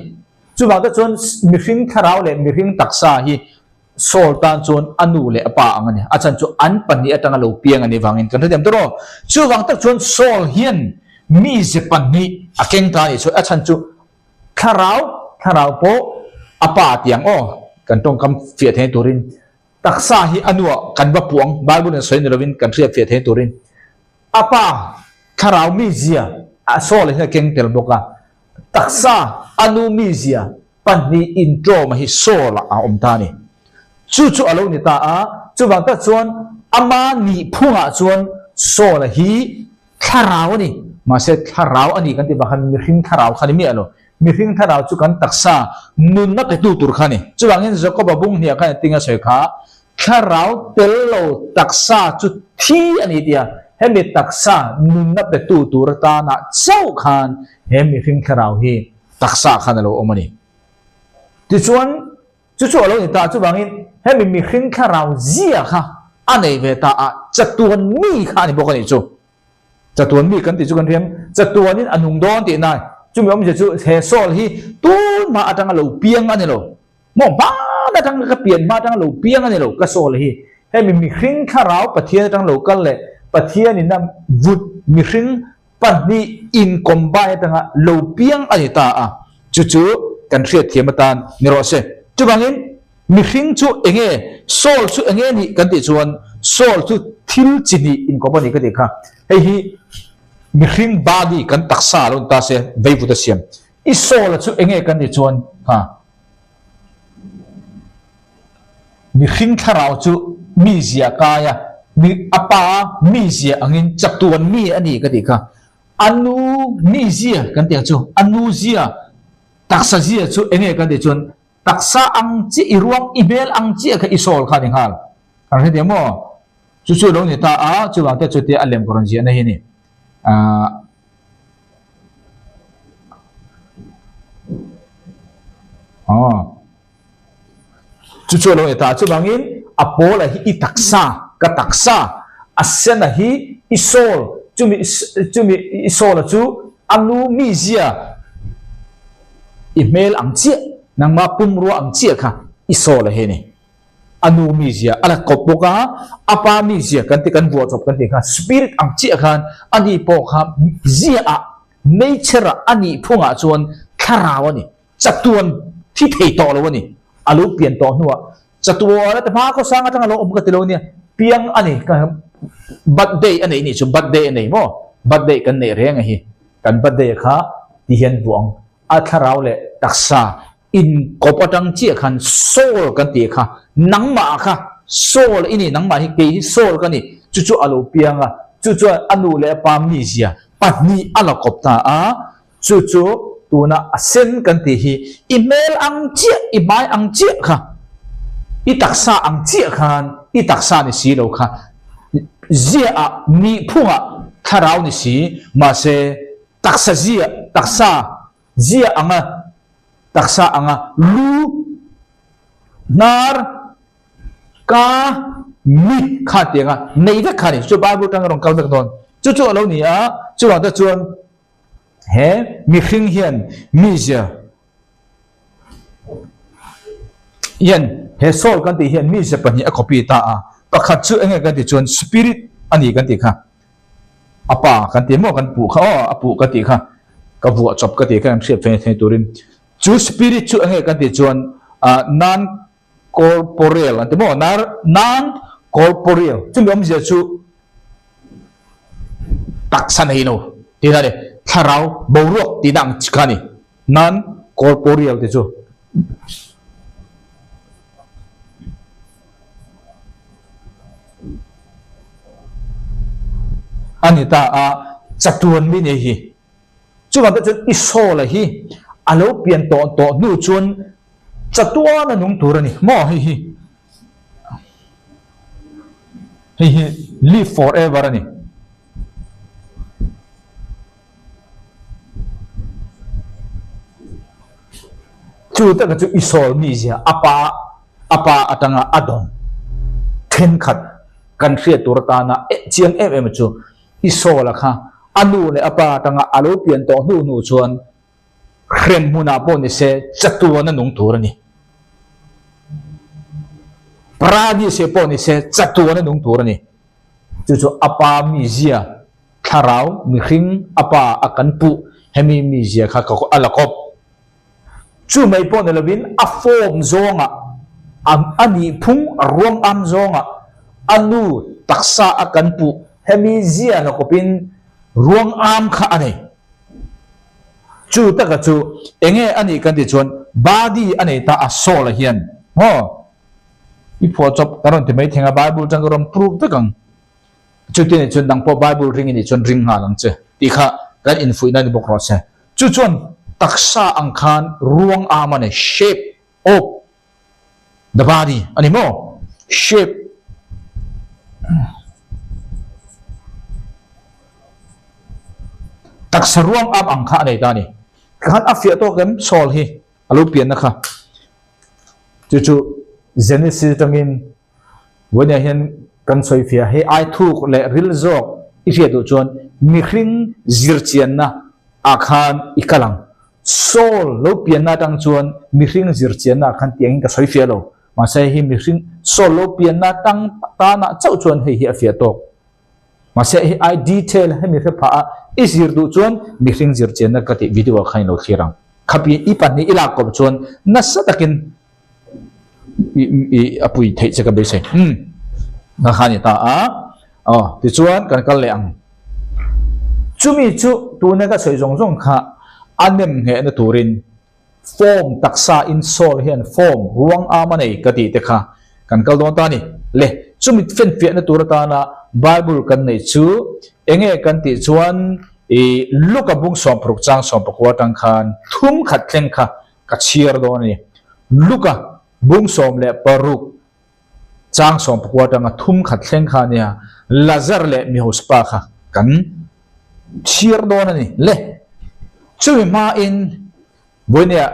Chuvang te chuan mihring thlarau leh mihring taksa hi Saul tan chuan a nu leh a pa ang a ni. A chhan chu an pahnih atanga lo piang a nih vangin kan hrethiam tawh rawh. Chuvang tak chuan Saul hian mize pahnih a keng ta a nih chuan a chhan chu thlarau, thlarau pawh a pa tiang aw kan tawngkam fiah theih turin taksa hi a nuah kan va puang Bible in sawi ni lovin kan hriat fiah theih turin A pa thlarau mizia a Saul hian a keng tel bawk a, taksa a nu mizia pahnih inṭawma hi Saul-ah a awm ta a ni. Chu chu a lo ni ta a, chuvang tak chuan ama nihphungah chuan Saul-a hi thlarau a ni. Mahse thlarau a ni kan tih vang khan mihring thlarau kha a ni miah lo. Mihring thlarau chu kan taksa nunna petu tur kha a ni. Chuvangin Jakob-a bung hniah khan a tinga sawi kha, Thlarau tel lo taksa chu thi a ni tia hemi taksa nunna petu tur atana chauh khan he mihring thlarau hi taksa khan a lo awm a ni. Tichuan, chu chu a lo ni ta chuvangin hemi mihring thlarau zia kha a nei ve ta a, chatuan mi kha a ni bawk a nih chu. Chatuan mi kan tih chu kan hriam, chatuanin a nung dawn tih nai. Chumi awmzia chu he soul hi tunhma atanga lo piang a ni lo. Maw hmaan atang ka pian hma atang lo piang a ni lo ka sawl hi. Hemi mihring thlarau Pathian atang lo kal leh Pathian in a vut mihring pahnih in combine atanga lo piang a ni ta a. Chu chu kan hriatthiam atan ni rawh se. Chuvangin mihring chu enge soul chu enge nih kan tih chuan soul chu thil chi hnih inkawp a ni ka tih kha. Hei hi mihring body kan taksa lo ni ta se veivut a siam. I soul a chu enge kan tih chuan ha. Mihring thlarau chu mi zia kai a, mi a pa mi zia angin chatuan mi a ni ka tih kha. A nu mi zia kan tih ang chu, a nu zia, taksa zia chu enge kan tih chuan taksa ang chiah i ruang i hmel ang chiah kha i sawl kha a ni nghal. Kan hre thiam maw? Chu chu lo ni ta a, chuvang te chutia a lem ka rawn ziahna hi a ni. Aaa. Chu chu a lo ni ta. Chuvangin a pawla hi i taksa, ka taksa, a sena hi i soul, chumi chumi i soul-a chu a nu mizia i hmel ang chiah, nangma pumrua ang chiah kha. I Saul-a hi a ni. A nu mizia a la kawp bawk a, a pa mizia kan ti kan vuah chawp kan tih khan spirit ang chiah khan ani pawh kha ziaah, nature-ah a nih phungah chuan thlarau a ni. Chatuan thi thei tawh lo a ni. A lo pian tawh hnuah chatuan a ti hma khawsang atanga lo awm ka ti lo nia, piang a ni. Birthday a neih nih chu birthday a nei maw? Birthday kan neih reng a hi. Kan birthday kha ti hian vuah ang. A thlarau leh taksa inkawp atang chiah khan soul kan tih kha nangmah kha soul i ni nangmah hi kei hi soul ka ni chu chu a lo piang a chu chuan a nu leh a pa mizia pahnih a la kawp ta a chu chu tuna a sen kan tih hi i hmel ang chiah i hmai ang chiah kha i taksa ang chiah khan i taksa ni si lo kha ziaah nihphungah thlarau ni si mahse Taksa zia, taksa zia anga, taksa anga lu, hnar, ka, mit kha tianga nei vek kha a ni. Chu Bible tanga rawn kal vek dawn. Chu chu a lo ni a, chuvang te chuan he mihring hian mizia hian he soul kan tih hian mizia pahnih a copy ta a. Pakhat chu enge kan tih chuan spirit a ni kan tih kha. A pa kan ti maw kan puh kha aw a puh ka tih kha ka vuah chawp ka tih kha kan hriat thei turin chu spirit chu enge kan tih chuan ah non corporeal an ti maw non corporeal chumi awmzia chu taksa nei lo tihna a ni thlarau boruak tihna ang chi kha a ni non corporeal tih chu. A ni ta a, chatuan mi nei hi. Chuvang te chuan i Saul-a hi a lo pian tawh tawh hnu chuan chatuan a nung tur a ni maw hei hi. Hei hi live forever a ni. Chu taka chu i Saul mizia a pa a pa atanga a dawn thenkhat kan hriat tur atana chiang em em chu i Saul-a kha a nu leh a pa atanga a lo pian tawh hnu hnu chuan hrem hmunah pawh ni se chatuan a nung tur a ni. Paradise pawh ni se chatuan a nung tur a ni. Chu chu a pa mizia Thlarau mihring a pa a kan puh hemi mizia kha ka a la kawp. Chu mai pawh ni lovin a form zawngah a a nihphung a ruang am zawngah a nu taksa a kan puh hemi zia la kawpin ruang am kha a nei. Chu taka chu enge a nih kan tih chuan body a nei ta a soul a hian maw i phuah chawp ka rawn ti mai theng a Bible tang ka rawn prove vek ang. Chuti nih chuan nang pawh Bible ring i nih chuan ring nghal ang che tih kha kan infuihna ni bawk rawh se. Chu chuan taksa ang khan ruang am a nei, shape of the body a ni maw? Shape taksa ruang am ang kha a nei ta a ni. Tikhan a fiah tawk em Saul hi a lo pianna kha. Chu chu Genesis atangin Vawinia hian kan sawi fiah hei ai thuk leh ril zawk i hriat duh chuan mihring zirchianna ah khan i kal ang. Saul lo pianna atang chuan mihring zirchianna ah khan tiangin ka sawi fiah lo. Mahse hei hi mihring Saul lo pianna atang tanah chauh chuan hei hi a fiah tawk. Mahse hei ai detail hemi hre phah a i zir duh chuan mihring zirchianna ka tih video ah khan i lo thlir ang. Khapi i pahnih i lak kawp chuan nasa takin i a pui theih che ka beisei umm nga kha ni ta a aw tichuan kan kal leh ang chumi chu tuna ka sawi zawng zawng kha a nem nghehna turin form taksa in soul hian form ruang am a nei ka tih te kha kan kal dawn ta a ni le chumi fenfiahna tur atana bible kan neih chu enge kan tih chuan i Luka bung sawmparuk chang sawmpakua atang khan thum khat thleng kha Ka chhiar dawn a ni. Luka bung 16 chang 19 atanga thum khat thleng kha a nia, Lazar leh Mihospa kha kan chhiar dawn a ni. Le, chumi hmain vawinia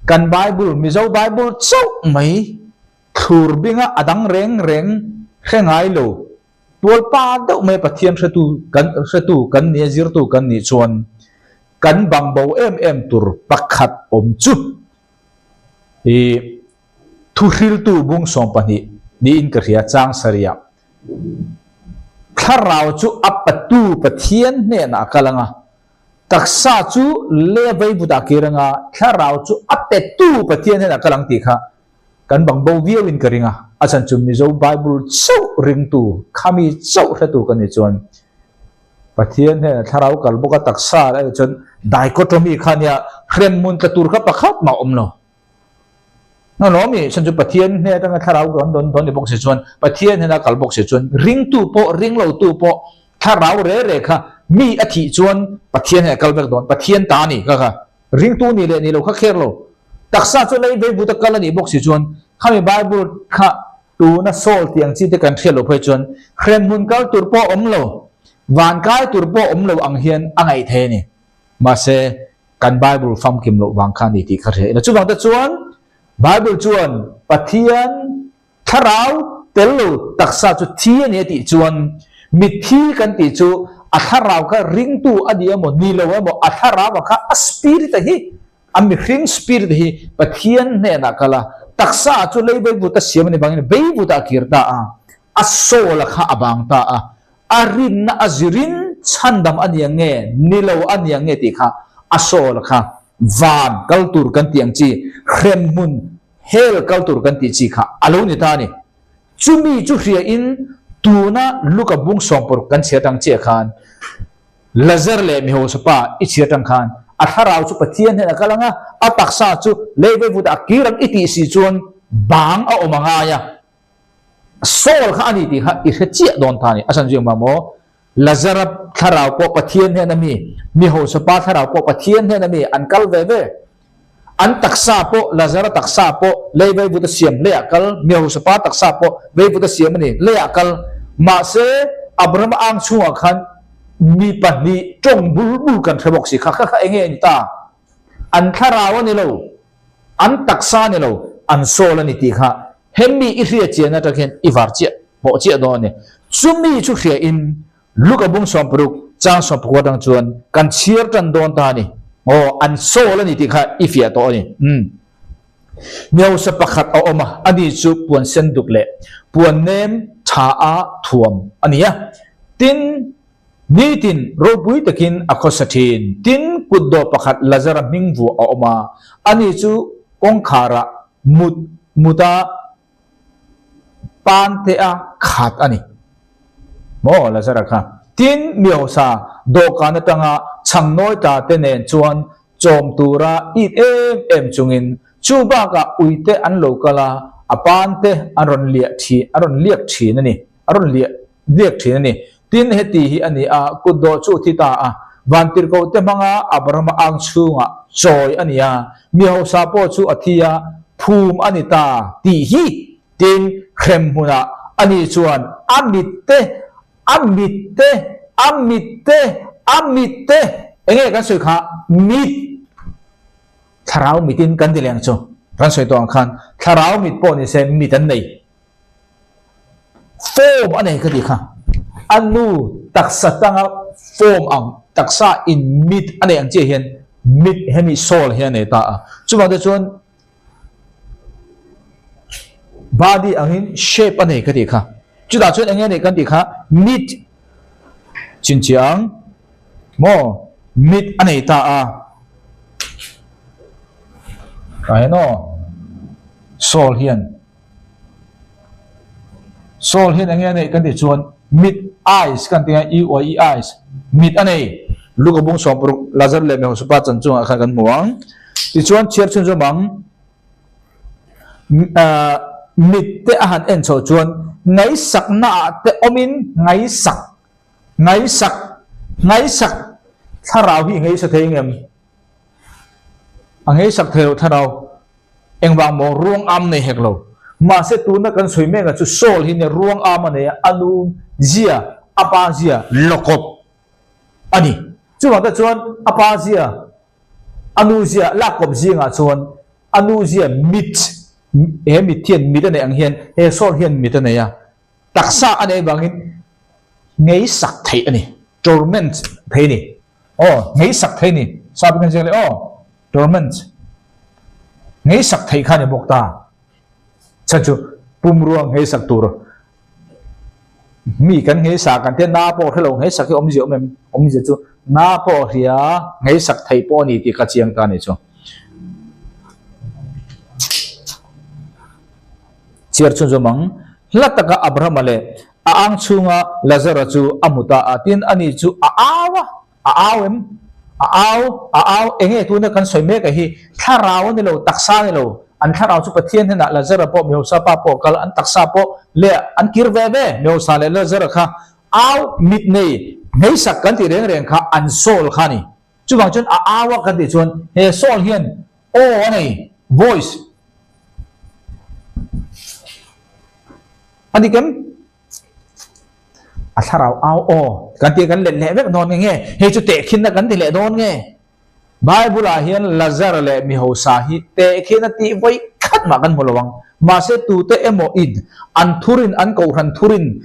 kan Bible, Mizo Bible chauh mai thlur binga a dang reng reng hre ngai lo, tualpa deuh mai Pathian hretu kan hretu kan nia, zirtu kan nih chuan Kan bangbo em em tur pakhat awm chu i Thuhriltu bung 20 niin ka hria chang sarih ah Thlarau chu a patu Pathian hnenah a kal ang a, taksa chu lei a veivutah a kir ang a, thlarau chu a petu Pathian hnenah a kal ang tih kha kan bang bo viauin ka ring a. A chhan chu Mizo Bible chauh ringtu, khami chauh hretu ka nih chuan Pathian hnenah thlarau kal bawk a, taksa erawh chuan dichotomy kha nia hremhmun tla tur kha pakhat mah a awm lo. Na lawm i chhan chu Pathian hne atanga thlarau kan dawn dawn ni bawk si chuan Pathian hnena kal bawk si chuan ringtu pawh ring lo tu pawh thlarau re re kha mi a thih chuan Pathian hnena kal vek dawn Pathian ta a ni kha kha ringtu ni leh ni lo kha kher lo taksa chu lei vei but a kal a nih bawk si chuan khami Bible kha tuna Saul tih ang chi te kan hriat loh phei chuan hremhmun kal tur pawh awm lo van kai tur pawh awm lo ang hian a ngaih thei a ni mahse Kan Bible famkim loh vang kha a ni tih kha hria ila. Chuvang te chuan Bible chuan Pathian thlarau tel lo taksa chu thi a ni a tih chuan mitthi kan tih chu a thlarau kha ringtu a ni emaw ni lo emaw a thlarau ah kha a spirit a hi a mihring spirit hi Pathian hnenah kal a taksa chu lei veivut a siam a ni vangin veivut ah a kir ta a a soul a kha a bang ta a A rinna a zirin chhandam a nia nge, ni lo a nia nge tih kha a sawl kha van kal tur kan tih ang chi, hremhmun, hell, kal tur kan tih chi kha a lo ni ta a ni. Chumi chu hriain tuna Luka bung 16 kan chhiar tang chiah khan Lazar leh Mihosapa i chhiar tang khan a thlarau chu Pathian hnenah kal ang a, a taksa chu lei veivutah a kir ang i tih si chuan bang a awm a ngai a. Saul kha a ni tih kha i hre chiah dawn ta a ni. A chhan chu engvang maw? Lazara thlarau pawh Pathian hnen a mi, mi hausa pa thlarau pawh Pathian hnen a mi, an kal ve ve. An taksa pawh, Lazara taksa pawh lei veivut a siam leiah kal, mi hausa pa taksa pawh veivut a siam a ni, leiah kal. Mahse, Abrahama ang chhungah khan mi pahnih tawng bul bul kan hre bawk si kha, kha kha enge a ni ta? An thlarau a ni lo. An taksa ni lo, an soul a ni tih kha hemi i hria chian atang hian i var chiah pawh chiah dawn a ni. Chumi chu hria in Luka bung 60 chang 19 atang chuan kan chhiar tan dawn ta a ni. Aw, an soul a ni tih kha i fiah tawh a ni. Umm. Miosa pakhat a awm a, ani chu puan sen duk leh puan nem tha a thuam a ni a. Tin, Nitin ropui takin a khawsa thin. Tin, kutdawh pakhat Lazara hming vuah a awm a, ani chu kawngkharah mut muta pante a khat a ni. Maw Lazara kha? Tin, miosa dawhkan atanga chhangnawi tla te nen chuan chawm tura it em em chungin chu bakah uite an lo kal a, a pante an rawn liah thin, a rawn liak thin a ni. A rawn liah liak thin a ni. Tin, heti hi a ni a, kutdawh chu thi ta a, vantirhkoh te hmanga Abrahama ang chhungah chawi a ni a, mi hausa pawh chu a thi a, phum a ni ta tih hi. Tin, hrem hmunah a ni chuan a mit te, a mit te, a mit te, a mit te, eng nge kan sawi kha, mit, thlarau mitin kan ti leng chu, kan sawi tawh ang khan, thlarau mit pawh ni se mit an nei. Form a nei ka tih kha. A nu taksa tanga form ang taksa in mit a nei ang chiah hian mit hemi soul hi a nei ta a. Chuvang te chuan body angin shape a nei ka tih kha. Chutah chuan enge a neih kan tih kha mit chinchiang maw mit a nei ta a. Tah hian aw soul hian Saul hian enge a neih kan tih chuan mit, eyes, kan tih a, U I E eyes, mit a nei. Luka bung 60 Lazar leh Mehosapa chan chungah khan kan hmu ang. Tichuan chhiar chhun zawm ang, mit te a han en chhoh chuan ngaihsakna ah te awmin ngaihsak, ngaihsak, ngaihsak thlarau hi i ngaihsa thei ngem? A ngeisak thei lo thlarau engvang maw ruang am nei hek lo. Mahse tuna kan sawi mek a chu Saul hi nia ruang am a nei a, a nu zia, a pa zia lawkawp a ni. Chuvang te chuan a pa zia, a nu zia lakkawp zingah chuan a nu zia mit, he mit hian mit a neih ang hian he Saul hian mit a nei a, taksa a neih vangin ngeisak theih a ni, torment thei a ni. Aw, ngei sak thei ni. Sap in kan ziak leh aw, torment. Ngei sak theih kha ni bawk ta. Chhan chu pumrua ngheisak tur mi kan ngheisa kan tia na pawh hrelo ngheisak hi awmzia awm em? Awmzia chu na pawh hria ngheisak thei pawh a ni tih ka chiang ta a ni chu. Chhiar chhunzawm ang, hla taka Abrahama leh a ang chhunga Lazara chu a hmu ta a, tin ani chu a au a, a au em? A au, a au, enge tuna kan sawi mek a hi, thlarau a ni lo, taksa a ni lo, an thlarau chu Pathian hnenah Lazara pawh Mihausa pa pawh kal, an taksa pawh leh an kir ve ve, Mihausa leh Lazara kha au, mit nei, hmeisak kan tih reng reng kha an soul kha a ni. Chuvang chuan a au a kan tih chuan he soul hian aw a nei, voice, a ni kem? A thlarau au aw kan tih kan let leh vek dawn nge nge? Hei chu tehkhinna kan ti leh dawn nge? Bible ah hian Lazar leh mihosa hi tehkhinna tih vawi khat mah kan hmu lo ang. Mahse tute emaw in an thurin an kohhran thurin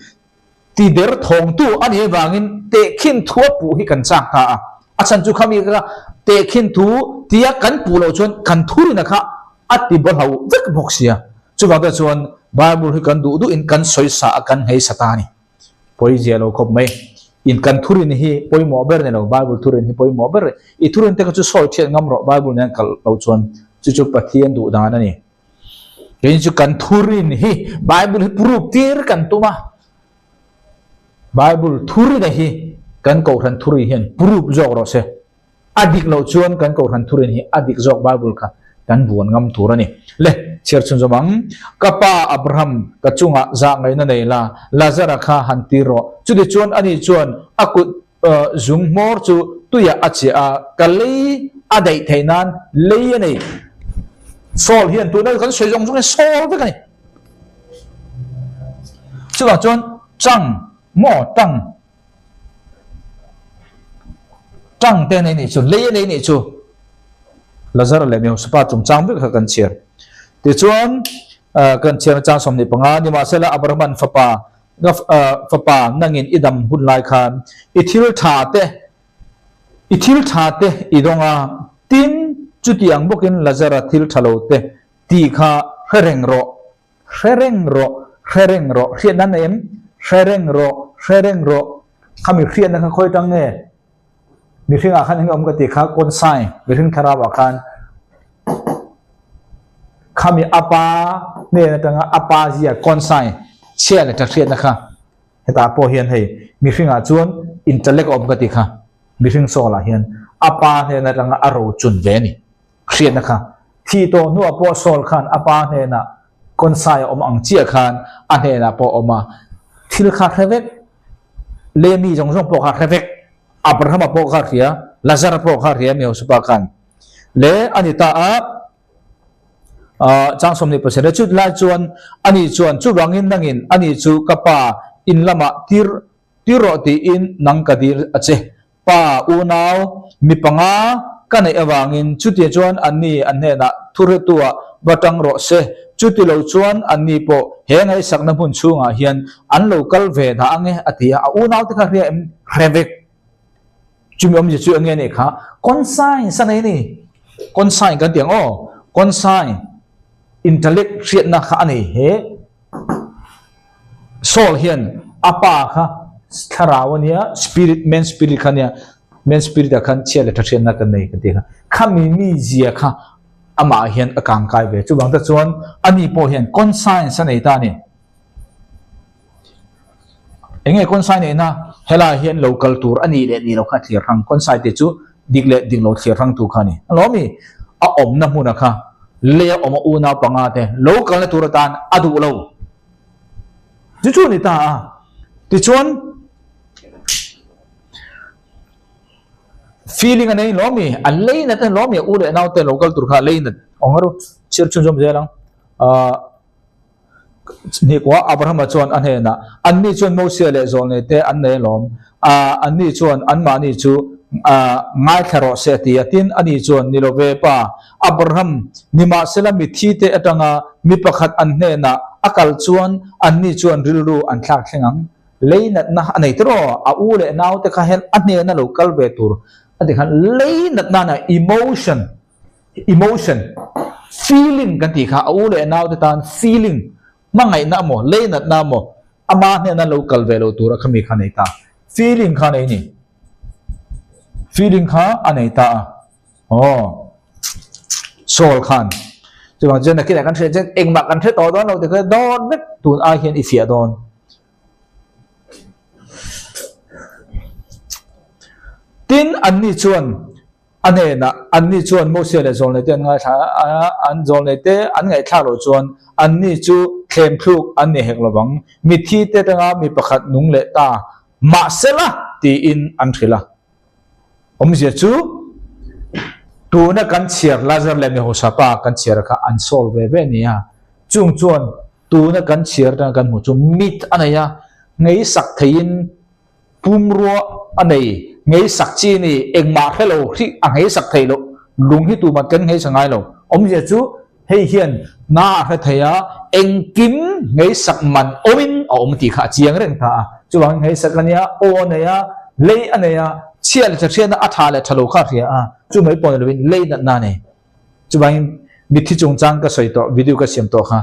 ti der thawngtu a nih avangin tehkhin thu a puh hi kan chak ta a. A chhan chu khami kha tehkhin thu tia kan puh loh chuan kan thurina kha a ti bawlhlo vek bawk sia. Chuvang te chuan Bible hi kan duh duhin kan sawi sa a kan nghei sa ta a ni. Pawi zia lo khawp mai. In kan thurin hi pawimawh ber ni lo, Bible thurin hi pawimawh ber. I thurin te kha chu sawi thiat ngam rawh Bible nen kal lo chuan chu chu Pathian duh dan a ni. Kei chu kan thurin hi Bible hi proof tir kan tum a. Bible thurina hi kan kohhran thuri hian proof zawk rawh se. A dik loh chuan kan kohhran thurin hi a dik zawk Bible kha kan vuan ngam tur a ni. Le, chhiar chhunzawm ang. Ka pa Abraham, ka chungah zah ngaihna nei la, Lazara kha han tir rawh. Chutichuan ani chuan a kut zung hmawr chu tuiah a chiah a, ka lei a daih theih nan lei a nei. Saul hian tuna kan sawi zawng zawng hi Saul vek a ni. Chuvang chuan chang maw tang tang te nei nih chu lei a nei nih chu Lazar leh Mihausa chungchang vek kha kan chhiar. Tichuan kan chhiar chang 25 nimahsela Abrahaman fapa fapa nangin i dam hun lai khan i thil tha te i thil tha te i dawng a, tin chutiang bawkin Lazara thil tha lo te Tih kha hre reng rawh, hre reng rawh, hre reng rawh, hriatna nei em? Hre reng rawh, hre reng rawh, khami hriatna kha khawi tang nge? Mihringah khan eng awm ka tih kha kawnsai, mihring thlarau ah khan khami a pa hnen atanga a pa zia kawnsai chhia leh tha hriatna kha hetah pawh hian hei mihringah chuan intellect a awm ka tih kha mihring soul ah hian a pa hnen atanga a rochun ve a ni. Hriatna kha thih tawh hnuah pawh Saul khan a pa hnenah kawnsai a awm ang chiah khan a hnenah pawh a awm a, thil kha hre vek, Lemi zawng zawng pawh kha hre vek, Abrahama pawh kha hria, Lazara pawh kha hria Mihosupa khan le a ni ta a, chang 27 chut lai chuan ani chuan chuvangin nangin ani chu ka pa in lamah tir tir rawh tiin nang ka dil a che. Pa, unau, mi panga ka neih avangin chuti chuan anni an hnenah thuhretuah va tang rawh se, chuti lo chuan anni pawh he ngaihsakna hmun chhungah hian an lo kal ve dah ang e, a ti a. A unaute kha hria em? Hre vek. Chumi awmzia chu eng nge nih kha? Conscience a nei a ni. Conscience kan ti ang aw. Conscience, intellect hriatna kha a nei he. Saul hian a pa kha thlarau a nia, spirit, man spirit kha nia, man spirit ah khan chhia leh tha hriatna kan nei kan tih kha. Khami mi zia kha amah hian a kangkai ve. Chuvang te chuan ani pawh hian conscience a nei ta a ni. Eng nge conscience neihna? Helai hian lo kal tur a nih leh nih loh kha a thlir hrang. Conscience tih chu dik leh dik lo thlir hrang tu kha a ni. A lawm i, a awmna hmuna kha lei a awm a unau panga te lo kalna tur atan a duh lo. Chu chu a ni ta a. Tichuan, feeling a nei lawm i, a lei nat a ni lawm i, a u leh nau te lo kal tur kha a lei nat awng a ru. Chhiar chhunzawm zel ang. Ahh. Hnikua Abrahama chuan a hnenah, Anni chuan Mosia leh Zawlnei te an nei alawm. Anni chuan anmahni chu ngaithla rawh se a ti a. Tin, ani chuan, Ni lo ve, Pa Abraham, nimahsela mitthi te atanga mi pakhat an hnenah a kal chuan anni chuan rilru an thlak thleng ang. Lei natna a nei tiraw? A u leh naute kha hian a hnena lo kal ve tur a ti khan lei natna a nei, emotion, emotion. Feeling kan tih kha a u leh nau te tan feeling, hmangaihna emaw, leinatna emaw ama hnena lo kal ve lo tura khami kha a nei ta. Feeling kha a nei a ni. Feeling kha a nei ta a. Aw. Saul khan. Chuvang chuan nakinah kan hriat chuan engmah kan hre tawh dawn lo tikha dawn vek tun ai hian i fiah dawn. Tin, anni chuan a hnenah, anni chuan Mosia leh zawlneite an ngaithla a, an zawlneite an ngaihthlak loh chuan anni chu thlemthluk an ni hek lovang, mitthi te atanga mi pakhat nung leh ta mahsela tiin an hrilh a. Awmzia chu tuna kan chhiar Lazar leh Mehosapa kan chhiar kha an solve ve ve a ni a, chung chuan tuna kan chhiar atanga kan hmuh chu mit a nei a, ngeisak theiin pumrua a nei, ngeisak chi ni, engmah hre lo hrih a ngeisak theih loh, lung hi tuman kan ngeisak ngai lo. Awmzia chu hei hian hna a hre thei a, engkim ngeisak man awmin a awm tih kha a chiang reng ta a. Chuvangin ngeisak a nia, aw a nei a, lei a nei a, chhia leh tha hriatna a tha leh tha lo kha a hria a, chu mai pawh ni lovin lei natna a nei. Chuvangin mitthi chungchang ka sawi tawh, video ka siam tawh kha,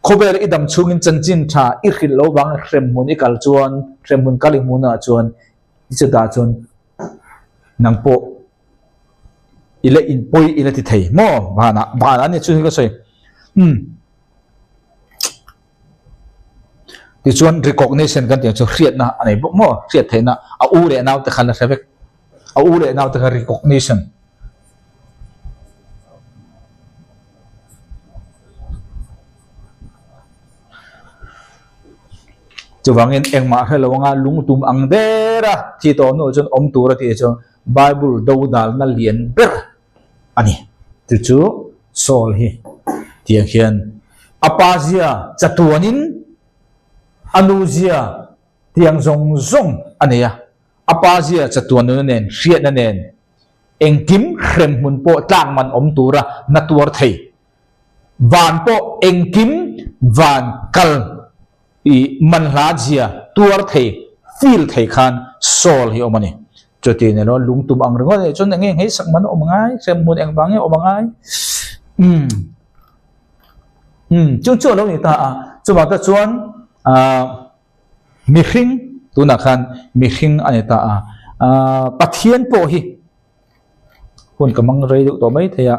khawvel i dam chhungin chanchin tha i hrilh lo vang hremhmun i kal chuan, hremhmun kal i hmuhnaah chuan i chutah chuan nang pawh i la inpawi i la ti thei maw? Vanah, vanah a ni chu hi ka sawi. Umm. Tichuan recognition kan tih ang chu hriatna a nei bawk maw? Hriat theihna a u leh naute kha la hre vek. A u leh naute kha recognition. Chuvangin engmah hre lo anga lungtum ang der a thi tawh hnuah chuan awm tur a tih chu Bible dodalna lian ber a ni. Chu chu Saul hi tiang hian a pa zia chatuanin a nu zia tiang zawng zawng a nei a, a pa zia chatuan nuna nen hriatna nen engkim hremhmun pawh tlak man awm tura na tuar thei. Van pawh engkim van kal i manhla zia tuar thei, feel thei khan soul hi awm a ni. Chuti ni lo lungtum ang ringawt anih chuan enge ngheisak man awm ngai, hremhmun engvang nge awm angai. Umm umm chu chu a lo ni ta a, chuvang te chuan ah mihring tunah khan mihring a ni ta a, ah Pathian pawh hi hun ka hmang rei deuh tawh mai thei a.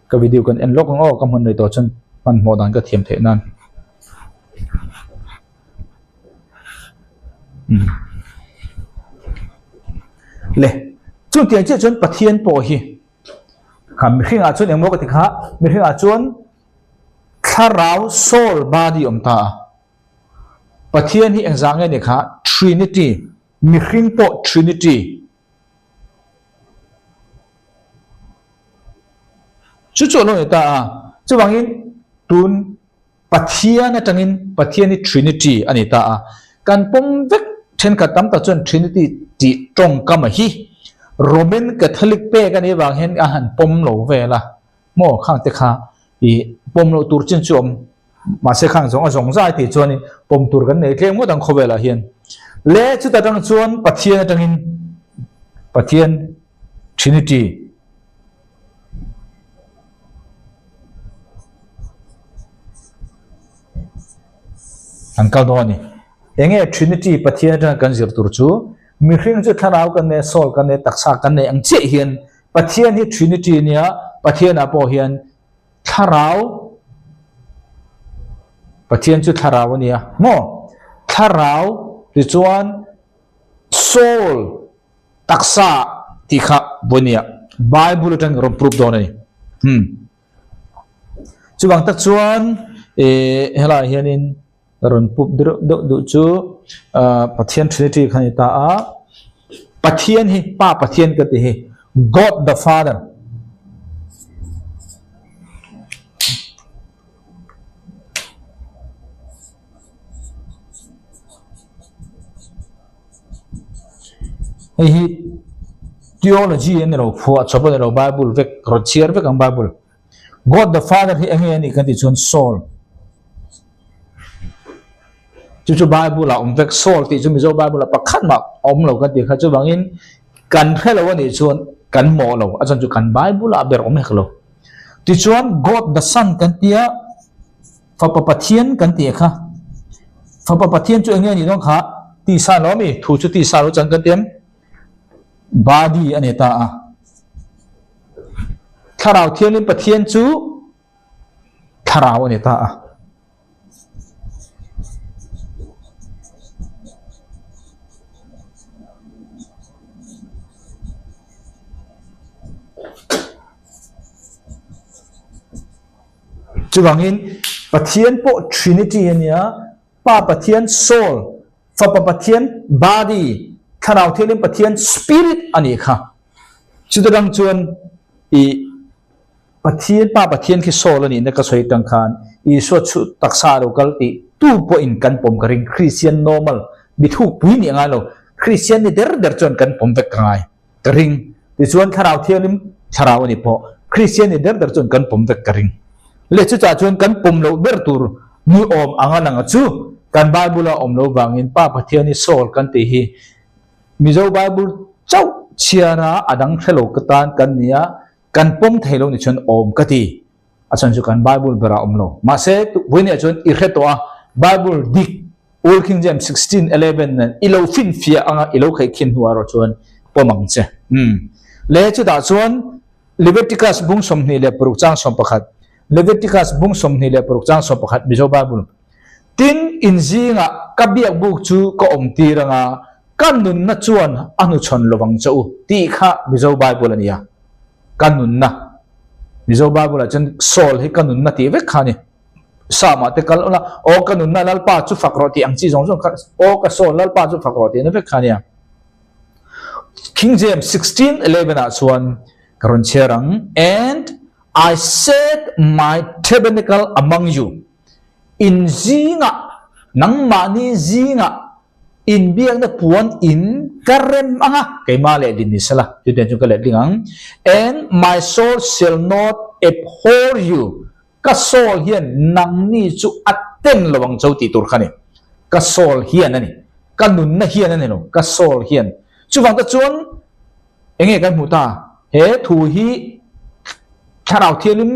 Ka video kan en lawk ang aw ka hman rei tawh chuan hmanhmawh dan ka thiam theih nan. Umm. Le chutiang chiah chuan Pathian pawh hi kha mihringah chuan engmaw ka ti kha mihringah chuan thlarau soul body awm ta a. Pathian hi engzah nge ni kha Trinity mihring pawh Trinity Chu chu a lo ni ta a, chuvangin tun Pathian atangin Pathian hi Trinity a ni ta a, kan pawm vek thenkhat tam tak chuan Trinity tih tawngkam a hi Roman Catholic pek a nih avang hian a han pawm lo vel a, maw khang te kha ih pawm loh tur chin chu a awm. Mahse khang zawng a zawng zai tih chuanin pawm tur kan nei tlem ngawt ang khawvelah hian. Le chuta tang chuan Pathian atangin Pathian Trinity an kal dawn a ni. Enge Trinity Pathian atanga kan zir tur chu mihring chu thlarau kan nei, soul kan nei, taksa kan nei ang chiah hian Pathian hi Trinity nia Pathianah pawh hian Thlarau, Pathian chu thlarau a nia maw? Thlarau tichuan soul, taksa tih kha vawi nia Bible atangin rawn prove dawn a ni. Hmm. Chuvang tak chuan eh helaiah hianin rawn pup deuh deuh duh chu ah Pathian Trinity kha a ni ta a, Pathian hi Pa Pathian ka ti hi God the Father hei hi theology a ni lo phuah chawp a ni lo Bible vek rawn chhiar vek ang Bible. God the Father hi enge a nih kan tih chuan Soul. Chu chu Bible ah awm vek Soul tih chu Mizo Bible ah pakhat mah a awm lo kan tih kha chuvangin kan hre lo a nih chuan Kan mawh lo, a chhan chu kan Bible ah ber awm hek lo. Tichuan God the Son kan tia, Fapa Pathian kan tih kha. Fapa Pathian chu eng nge nih dawn kha? Tisa lo ami? Thu chu tisa lo chan kan ti em? Body a ni ta a. Thlarau Thianghlim Pathian chu Thlarau a ni ta a. Chuvangin Pathian pawh Trinity a nia, Pa Pathian Soul, Fapa Pathian Body, Thlarau Thianghlim Pathian Spirit a nih kha. Chuta dang chuan i Pathian, Pa Pathian khi Soul a nihna ka sawi tang khan Isua chu taksa a lo kal tih tu pawhin kan pawm ka ring. Kristian normal, mi thukpui nih a ngai lo. Kristian ni der der chuan kan pawm vek ka ngai. Ka ring. Tichuan Thlarau Thianghlim Thlarau a ni pawh. Kristian ni der der chuan kan pawm vek ka ring. Le chutah chuan kan pawm loh ber tur ni awm anga lang a chu kan Bible a awm lo vangin Pa Pathian hi Saul kan tih hi Mizo Bible chauh chhiara a dang hre lo ka tan kan ni a, kan pawm thei lo ni chuan awm ka ti. A chhan chu kan Bible berah awm lo. Mahse, vawiinah chuan i hre tawh a, Bible dik, Old King James 16:11 nen i lo finfiah anga i lo khaihkhin hnuah erawh chuan pawm ang che. Umm. Le chutah chuan Leviticus bung 26 chang 11, Leviticus bung 26 chang 11 Mizo Bible. Tin, in zingah ka biakbuk chu ka awm tir anga ka nunna chuan a hnuchhawn lovang che u tih kha Mizo Bible a ni a. Ka nunna. Mizo Bible ah chuan Saul hi ka nunna tih vek kha a ni. Psalm ah te kal ula, Aw ka nunna Lalpa chu fak rawh tih ang chi zawng zawng kha, Aw ka Saul Lalpa chu fak rawh tihna vek kha a nia. King James 16:11 ah chuan ka rawn chhiar ang, And I set my tabernacle among you, in zingah, nangmahni zingah Inbiakna puan in ka rem ang a, keimah leh din ni sela, chutiang chu ka let ding ang. And my soul shall not abhor you, ka soul hian nangni chu a ten lo ang cho tih tur kha a ni. Ka soul hian a ni, ka nunna hian a ni lo, ka soul hian. Chuvang te chuan eng nge kan hmuh ta? He thu hi Thlarau Thianghlim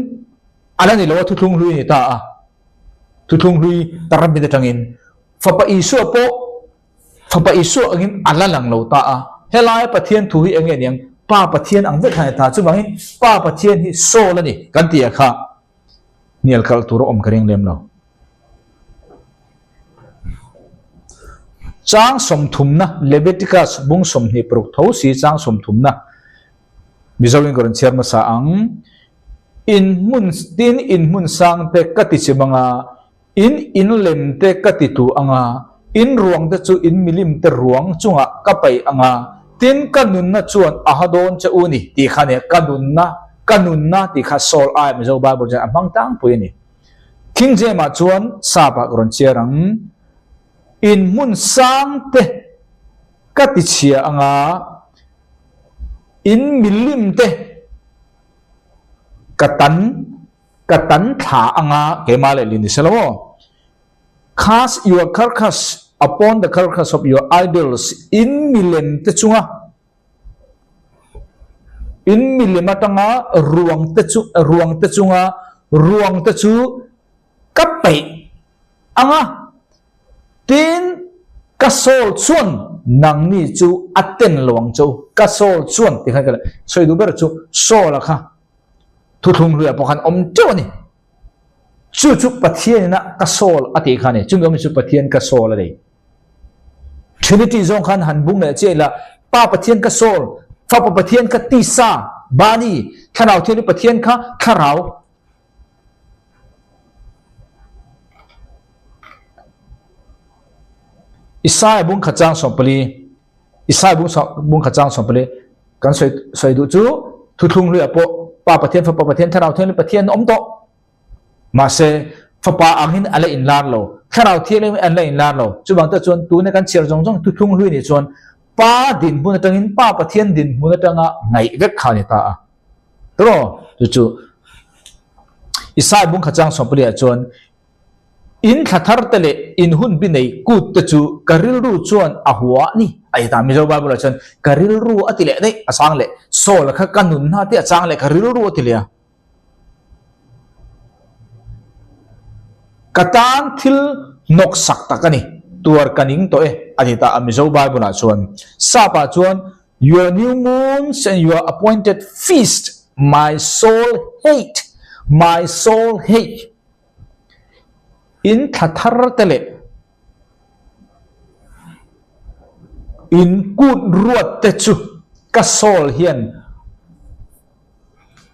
a la ni lo a, thuthlung hlui a ni ta a, thuthlung hlui tarmit atangin Fapa Isua pawh Fapa Isua angin a la lang lo ta a. Helaia Pathian thu hi eng nge niang? Pa Pathian ang vek khan a ta. Chuvangin Pa Pathian hi Saul a ni kan tih ah kha hnial kalh tur a awm ka ring lem lo. Chang sawmthumna Leviticus bung 26 tho si chang sawmthumna Mizoin ka rawn chhiar hmasa ang. In hmun tin in hmun sang te ka ti chim anga In in lem te ka ti tu anga, in ruang te chu in milim te ruang chungah ka paih anga, tin ka nunna chuan a ha dawn che u ni tih kha nia, ka nunna, ka nunna tih kha Saul ai Mizo Bible chuan a hmang tlangpui a ni. King James ah chuan sap ah ka rawn chhiar ang, In hmun sang te ka ti chhia anga, in milim te ka tan Ka tan thla anga keimah leh lin ni se lo aw. Cast your carcass upon the carcass of your idols, in milem te chunga, in milem atanga ruang te chu, ruang te chunga ruang te chu ka peih anga, tin ka soul chuan nangni chu a ten lo ang che u, ka soul chuan ti khan ka sawi duh ber chu soul a kha. Thuthlung hluiah pawh khan awm teuh a ni. Chu chu Pathian ina ka soul a tih kha a ni. Chumi awm chu Pathian ka soul a ni. Trinity zawng khan han bung leh chiah ila, Pa Pathian ka soul, Fapa Pathian ka tisa, body, Thlarau Thianghlim Pathian kha thlarau. Isaiah bung khat chang 14, Isaiah bung bung khat chang 14 Kan sawi sawi duh chu thuthlung hluiah pawh Pa Pathian, Fapa Pathian, Thlarau Thianghlim Pathian a awm tawh. Mahse, Fapa angin a la inlar lo, Thlarau Thianghlim an la inlar lo. Chuvang te chuan tuna kan chhiar zawng zawng thuthlung hlui nih chuan Pa dinhmun atangin Pa Pathian dinhmun atanga ngaih vek kha a ni ta a. Tawh chu chu Isaiah bung khat chang 14 ah chuan In thla thar te leh in hun bi nei kut te chu ka rilru chuan a hua a ni. A ti ta. Mizo Bible ah chuan ka rilru a ti leh daih a chang leh soul kha ka nunna te a chang leh ka rilru a ti leh a. Ka tan thil hnawk sak tak a ni, tuar ka ning tawh e a ti ta a Mizo Bible ah chuan. Sap ah chuan Your new moons and your appointed feast my soul hate, my soul hate. In thla thar te leh in kut ruat te chu ka soul hian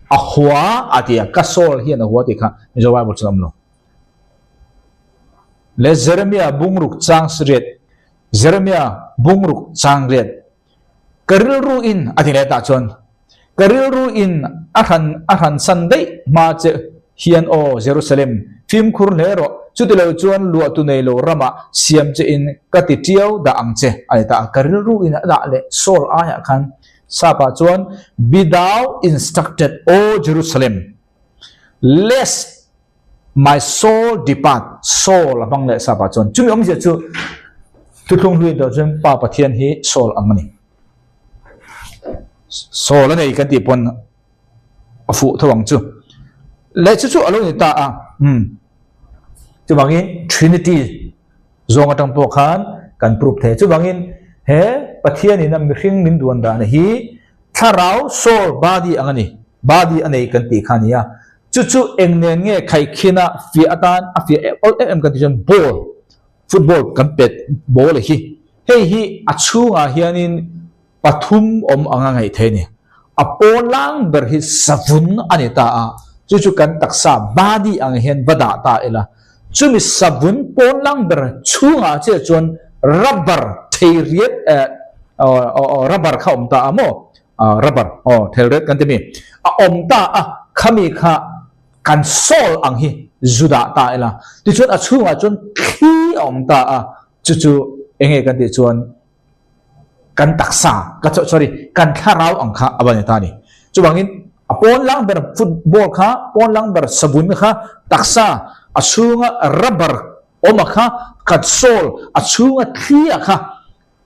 a hua a ti a, ka soul hian a hua tih kha Mizo Bible chuan a awm lo. Leh Jeremiah bungruk chang riat Jeremia bungruk chang riat ka rilru in a ti leh tah chuan ka rilru in a hran a hran san daih hma che hian aw Jerusalem fimkhur hle rawh chutilo chuan luahtu nei lo ramah siam che in ka ti tiau dah ang che a ti ta a ka rilru in a dah leh Saul aiah khan sap ah chuan be thou instructed O Jerusalem lest My soul depart, soul a hmang leh sap ah chuan chumi awmzia chu thuthlung hlui tawh chuan Pa Pathian hi soul ang a ni. Soul a nei kan tih pawn a fuh tho ang chu. Leh chu chu a lo ni ta a, umm chuvangin Trinity zawng atang pawh khan kan prove thei. Chuvangin he Pathian in a mihring min duan dan hi thlarau soul body ang a ni, body a nei kan tih kha a ni a. Chu chu eng nen nge khaikhin a fiah atan a fiah em awlh em em kan tih chuan ball, football kan pet ball hi. Hei hi a chhungah hianin pathum awm anga ngaih theih a ni. A pawl lang ber hi savun a ni ta a, chu chu kan taksa body ang hian va dah ta ila. Chumi savun pawl lang ber chhungah chiah chuan rubber thei riat eh rubber kha awm ta a maw? Ah rubber aw thel ret kan ti mi a awm ta a khami kha kan soul ang hi zu dah ta ila tichuan a chhungah chuan thli a awm ta a chu chu enge kan tih chuan kan taksa ka sorry kan thlarau ang kha a va ni ta ni chuvangin a pawn lang ber football kha pawn lang ber savun kha taksa a chhunga rubber awm a kha kan soul a chhunga thli a kha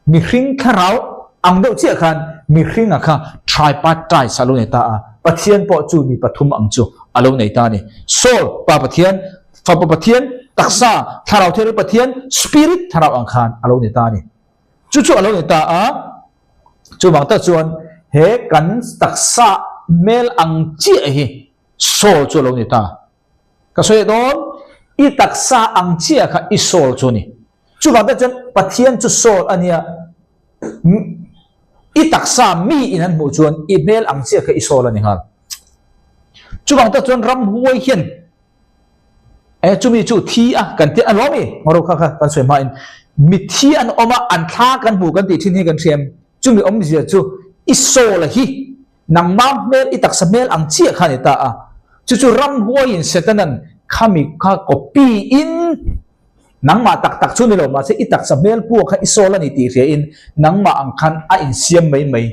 Mihring thlarau ang deuh chiah khan mihringa kha tripartite a lo nei ta a, Pathian pawh chu mi pathum ang chu a lo nei ta a ni. Soul, Pa Pathian, Fapa Pathian, taksa, Thlarau Thianghlim Pathian, Spirit thlarau ang khan a lo nei ta a ni. Chu chu a lo nei ta a, chuvang tak chuan he kan taksa hmel ang chiah hi soul chu a lo ni ta. Ka sawi dawn, i taksa ang chiah kha i soul chu a ni. Chuvang te chuan Pathian chu soul a nia, i taksa mi in an hmuh chuan i hmel ang chiah kha i soul a ni nghal. Chuvang te chuan ramhuai hian e chumi chu thi a kan ti a lawm i ngawro kha kha kan sawi hma in mithi an awm a an thla kan hmu kan tih thin hi kan hriam chumi awmzia chu i soul a hi Nangmah hmel i taksa hmel ang chiah kha a ni ta a, chu chu ramhuaiin Setanan khami kha copy in nangmah tak tak chu ni lo mahse i taksa hmel pua kha i sawl a ni tih hria in nangmah ang khan a insiam mai mai.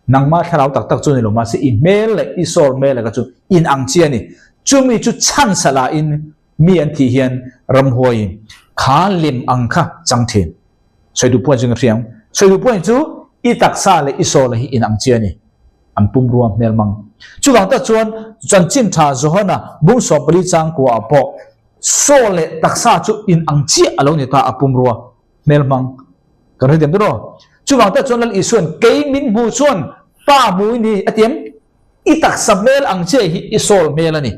Nangmah thlarau tak tak chu ni lo mahse i hmel leh i sawl hmel kha chu in ang chiah a ni. Chumi chu chhansa la in mi an thih hian ramhuaiin kha lem ang kha chang thin. Sawiduh puan chu ka hria ang. Sawiduh puan chu i taksa leh i sawl hi inang chi a ni. An pumrua hmel mang. Chuvang tak chuan chanchin tha Johana bung 14 chang kua ah pawh sawl leh taksa chu inang chiah a lo ni ta a pumrua hmel hmang. Kan hrethiam tawh raw? Chuvang tak chuan Lal Isuan kei min hmu chuan Pa hmu i ni a ti em? I taksa hmel ang chiah hi i sawl hmel a ni.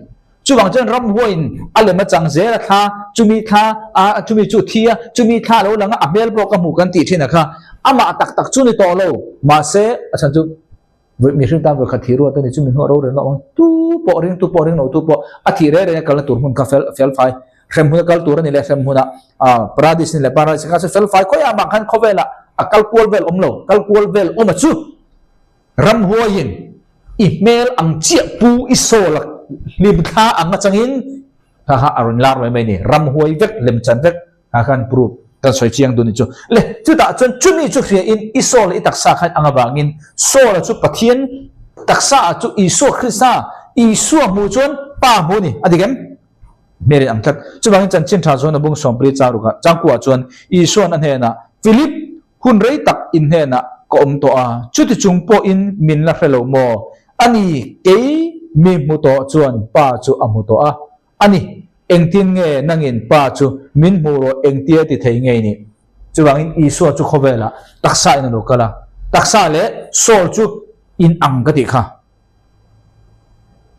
Chuvang chuan ramhuaiin a lem a chang zel a thla, chumi thla a chumi chu thi a, chumi thla a lo lang a, a hmel pawh ka hmuh kan tih thin a kha. Amah tak tak chu ni tawh lo. Mahse, a chhan chu mihring tan vawikhat thih ruat a ni, chumi hnuah rorel na awm ang. Tu pawh ring tu pawh ring lo tu pawh a thih reng reng a kalna tur hmun kha fel fel fai. Hrem hmun a kal tur a ni leh hrem hmunah paradis ni leh paradis kha chu fel fai khawiah mah khan khawvelah a kal kual vel awm lo, kal kual vel awm a chu. Ramhuaiin i hmel ang chiah pu i sawl a hlim thla ang atangin kha kha a rawn lar mai mai a ni. Ramhuai vek, lemchan vek kha khan proof kan sawi chiang dun ni chu. Le chutah chuan chumi chu hria in i sawl i taksa khan ang avangin sawla chu Pathian taksa ah chu Isua Krista Isua hmuh chuan Pa hmuh a ni. A dik em? Hmel in ang tlat. Chuvangin chanchin tha chuan a bung 14 chang rukah changkuah chuan Isuan a hnenah Philip! Hun rei tak in hnenah ka awm tawh a, chuti chung pawhin min la hre lo maw? A ni, kei mi hmu tawh chuan Pa chu a hmu tawh a. A ni, engtin nge nangin Pa chu min hmu rawh engtia ti thei ngei ni? Chuvangin Isua chu khawvelah taksa in a lo kal a, taksa leh soul chu in ang ka tih kha.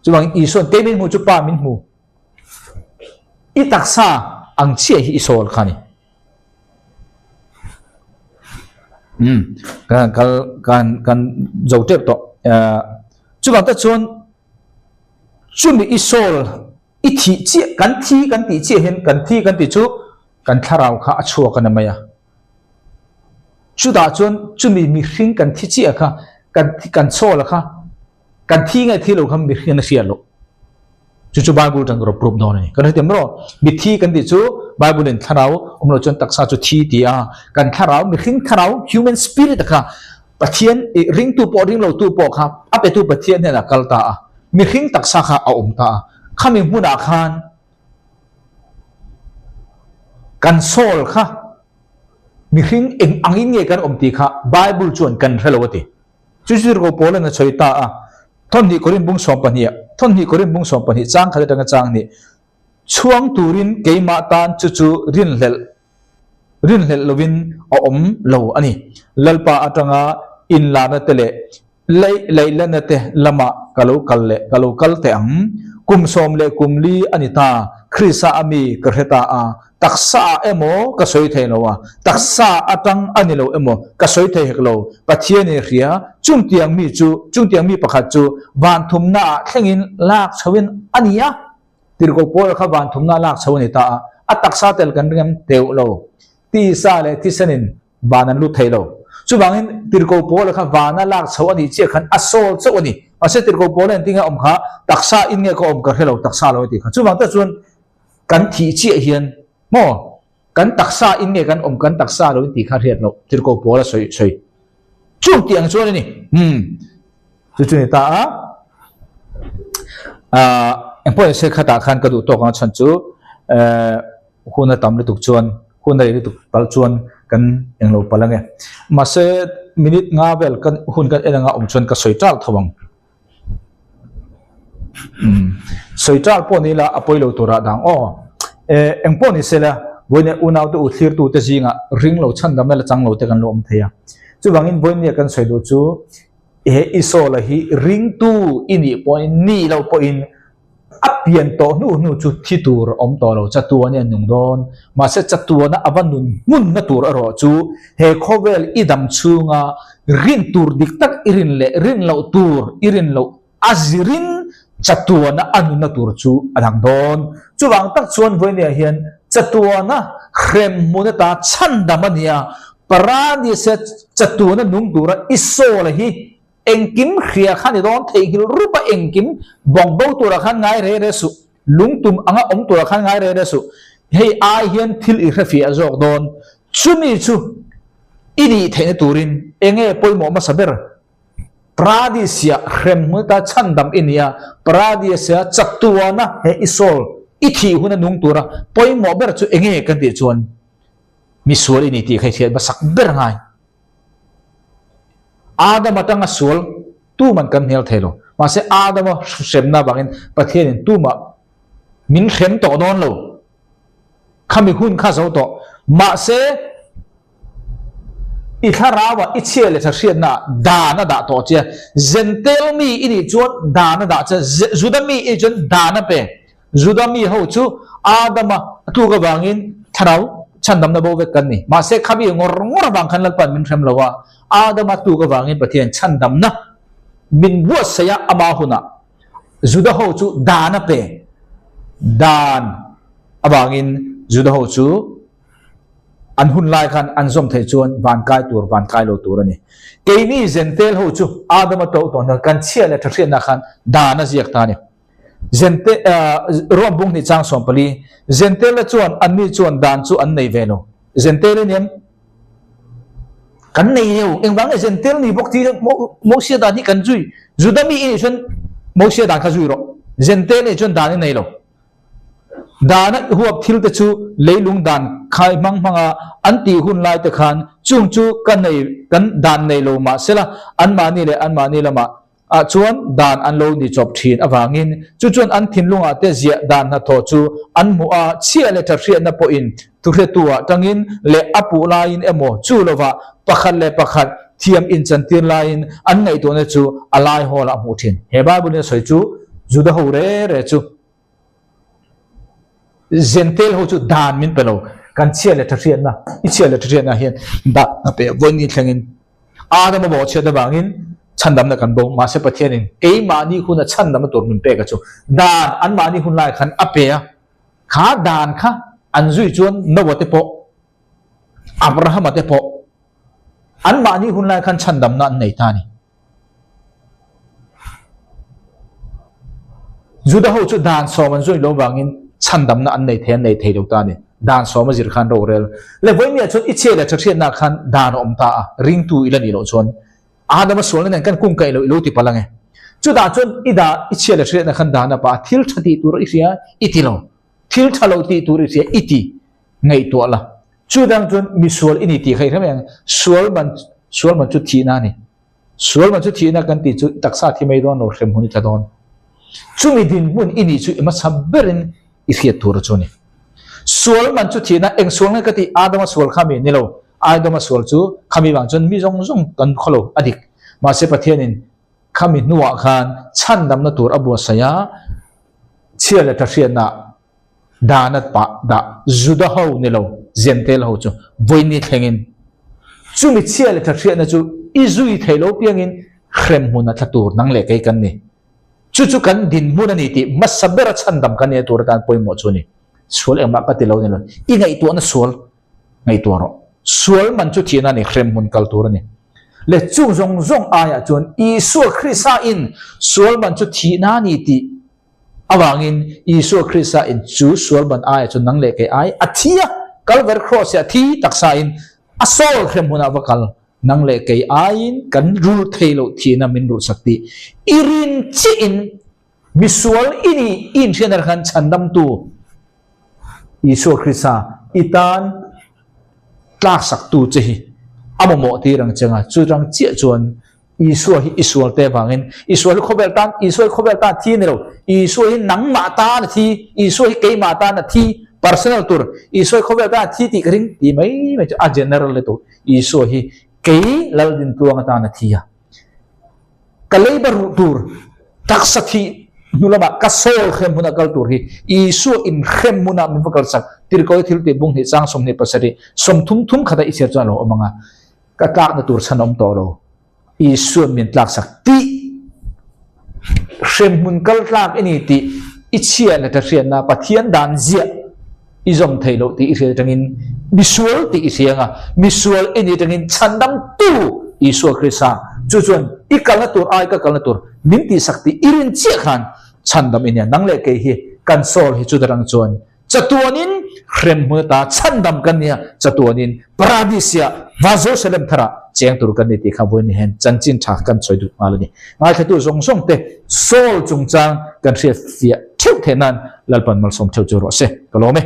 Chuvangin Isua'n kei min hmu chu Pa min hmu. I taksa ang chiah hi i soul kha a ni. Umm kan kal kan kan zo tep tawh. Chuvang tak chuan chumi i soul i thih chiah kan thi kan tih chiah hian kan thi kan tih chu kan thlarau kha a chhuak a ni mai a. Chutah chuan chumi mihring kan thi chiah kha kan kan soul kha kan thi nge thi lo kha mihring a hriat loh. Chu chu Bible tan rawp rup dawn a ni. Kan hre thiam rawh. Mithi kan tih chu Bible in thlarau awm lo chuan taksa chu thi ti a. Kan thlarau mihring thlarau human spirit kha Pathian i ringtu pawh ring lo tu pawh kha a petu Pathian hnenah kal ta a. Mihring taksa kha a awm ta a. Khami hmunah khan kan soul kha mihring eng angin nge kan awm tih kha Bible chuan kan hre lo a ti. Chu chu Tirhkoh Paulan a sawi ta a, Thawmhnih Korin bung 12, Thawmhnih Korin bung 12 chang khat atanga chang hnih, Chhuang turin keimah tan chu chu rinhlelh rinhlelh lovin a awm lo a ni. Lalpa atanga inlana te leh Leih leihlanna te lamah ka lo kal leh ka lo kal teh ang. Kum sawm leh kum li a ni ta, Krista a mi ka hre ta a, taksa ah emaw ka sawi thei lo a, taksa atang a ni lo emaw ka sawi thei hek lo, Pathian in hria, chungtiang mi chu, chungtiang mi pakhat chu van thumna ah thlengin lak chhoin a ni a, Tirhkoh Paula kha van thumna lak chho a ni ta a, a taksa tel kan ring em teuh lo, tisa leh thisenin van an lut thei lo. Chuvangin Tirhkoh Paula kha vana lak chho a nih chiah khan a sawl chauh a ni. Mahse Tirhkoh Paula engtin nge a awm kha, taksa in nge ka awm ka hre lo, taksa lo a ti kha. Chuvang tak chuan kan thih chiah hian maw kan taksa in nge kan awm kan taksa lo in tih kha hriat loh Tirhkoh Paula sawi sawi. Chung tih ang chuan a ni. Hmm. Chu chu ni ta a. Ah, engpawh ni se khatah khan ka duh tawk ang a chhan chu eh Hun a tam lutuk chuan, hun a rei lutuk palh chuan kan englo palh ange. Mahse, minute nga vel kan hun kan en anga awm chuan ka sawi ṭal tho ang. Umm, sawi ṭal pawh ni ila a pawi lo turah dang aw. Eh, eng pawh ni sela, vawiin unaute u thlirtute zingah ring lo chhandamna la chang lo te kan lo awm thei a. Chuvangin vawiin kan sawi duh chu he i Saul-a hi ringtu i nih pawhin ni loh pawhin A pian tawh hnu hnu chu thi tur a awm tawh lo, chatuan i a nung dawn. Mahse chatuana a va nun hmunna tur erawh chu he khawvel i dam chhunga rin tur dik tak i rin leh rin loh tur i rin loh a zirin chatuana a nunna tur chu a dang dawn. Chuvang tak chuan vawinia hian chatuana hrem hmun ata chhandam a nia, Paradise-a chatuana nung tura i sawl hi Engkim hria kha ni dawn theihnghilh rup a engkim bawng bo turah khan ngai re re suh, lungtum anga awm turah khan ngai re re suh, hei ai hian thil i hrefiah zawk dawn, chumi chu i nih theihna turin enge pawimawh hmasa ber? Paradis-a hrem hmun ata chhandam i nia, Paradis-a chatuana he i soul i thih huna nung tura pawimawh ber chu enge kan tih chuan misual i ni tih kha i hriat hmasak ber ngai. Adam atanga sual tuman kan hnial thei lo. Mahse Adama hremna avangin Pathianin tumah min hrem tawh dawn lo. Khami hun kha zo tawh. Mahse i thlarauah i chhia leh tha hriatnaah dan a dah tawh che. Zentel mi i nih chuan dan a dah che. Juda mi i nih chuan dan a pe. Juda mi ho chu Adama a tluk avangin thlarau chhandamna bo vek kan ni. Mahse khami ngawr ngawr avang khan Lalpan min hrem lo a, Adama tluk avangin Pathian chhandamna min buatsaih a ama hunah Juda ho chu dan a pe. Dan avangin Juda ho chu an hun lai khan an zawm theih chuan van kai tur van kai lo tur a ni. Keini Zentel ho chu Adama to tawn kan chhia leh tha hriatna khan dan a ziak ta a ni. Zente Rom bung hnih chang 14, Zentela chuan anni chuan dan chu an nei ve lo. Zentel i niam kan nei lo. Engvang nge Zentel ni bawk ti Mosia dan hi kan zui. Juda mi i nih chuan Mosia dan kha zui rawh. Zentel i nih chuan dan i nei lo. Dana huap thil te chu leilung dan. khai hmang hmanga an tih hun lai te khan chung chu ka nei kan dan nei lo mah sela anmahni leh anmahni lamah ah chuan dan an lo ni chawp thin avangin chu chuan an thinlungah te ziah dan hnathawh chu an hmuh a, chhia leh tha hriatna pawhin thuhretu ah tangin leh a puh laiin emaw chu lovah pakhat leh pakhat thiam inchantir laiin an ngaihtuahna chu a lai hawlah a hmuh thin. He Bible in a sawi chu Juda ho re re chu Zentel ho chu dan min pe lo. Kan chhia leh tha hriatna, i chhia leh tha hriatna hian dan a pe a, vawiin thlengin Adama bawhchhiat avangin chhandamna kan bo. Mahse Pathianin keimahni huna chhandamna tur min pek a chu dan anmahni hun lai khan a pe a, kha dan kha an zui chuan Noah te pawh Abrahama te pawh anmahni hun lai khan chhandamna an nei ta a ni. Juda ho chu dan sawm an zui lo vangin chhandamna an nei thei an nei thei lo ta a ni. Dan sawm a zir khan rorel leh vawinia chuan i chhe leh tha hriatna khan dan a awm ta a, ringtu i la nih loh chuan Adama sualna nen kan kung kaih loh i lo ti palh ang e. Chutah chuan i dah i chhia leh hriatna khan dan a pah a, thil tha tih tur i hria i ti lo, thil tha lo tih tur i hria i ti ngaihtuah la. Chutang chuan misual i ni tih kha i hre mai ang, sual man sual man chu thihna a ni. Sual man chu thihna kan tih chu taksa thi mai dawn lo, hremhmun i tla dawn. Chumi dinhmun i nih chu i hmasa berin i hriat tur a chu a ni. Sual man chu thihna, eng sual nge ka tih? Adama sual kha mi ni lo. Adama sual chu khami vang chuan mi zawng zawng kan khaw lo a dik. Mahse Pathianin khami hnuah khan chhandamna tur a buatsaih a, chhia leh tha hriatna Dan a pah dah Juda ho ni lo Jentail ho chu vawiin thlengin chumi chhia leh tha hriatna chu i zui thei lo piangin hremhmun a tla tur nang leh kei kan ni. Chu chu kan dinhmun a ni tih hmasa bera chhandam kan nia tur atan pawimawh chu a ni. Sual engmah ka ti lo ni lo. I ngaihtuahna sual ngaihtuah rawh. Sual man chu thihna a ni, hremhmun kal tur a ni. Leh chung zawng zawng aiah chuan Isua Krista in sual man chu thihna a ni tih Avangin Isua Krista in chu sual ban aiah chuan nang leh kei ai a thi a, Kalvar Kraws-ah a thi taksa in a sawl hrem hunah va kal, nang leh kei aiin kan rul thei loh thihna min rulhsak tih i rin chiah in misual i nih i inhriat ah khan chhandamtu Isua Krista i tan tlaksaktu che hi a mamawh tir ang che nga, chutang chiah chuan Isua hi i sual te avangin, Isua hi khawvel tan, Isua hi khawvel tan a thi a ni lo, Isua hi nangmah tan a thi, Isua hi keimah tan a thi, personal tur, Isua hi khawvel tan a thi tih ka ring tih mai mai chu a general le tur, Isua hi kei Laldintluang atan a thi a, ka leiba ruh tur, taksa thih hnu lamah ka soul hrem huna kal tur hi Isua in hrem hmunah min va kalsak, Tirhkoh thil tih bung hnih chang 27, 30 thum khata i chhiar chuan a lo awm ang a. Ka tlakna tur chhan awm tawh lo. Isuan min tlaksak tih hremhmun kal tlak i ni tih i chhia leh ta hriatna Pathian dan ziah i zawm thei loh tih i hriat atangin misual tih i hria anga misual i nih atangin chhandamtu Isua Krista chu chuan i kalna tur ai ka kalna tur min tihsak tih i rin chiah khan chhandam i nia. Nang leh kei hi kan soul hi chutarang chuan Chatuanin hremhmun ata chhandam kan nia, chatuanin Paradis-ah va Jerusalem tharah cheng tur kan ni tih kha vawiin hian chanchin tha kan sawi duh nghal a ni. Ngaithlatu zawng zawng te Saul chungchang kan hriatfiah theuh theih nan Lalpan malsawm theuh chu rawh se. Ka lawm e.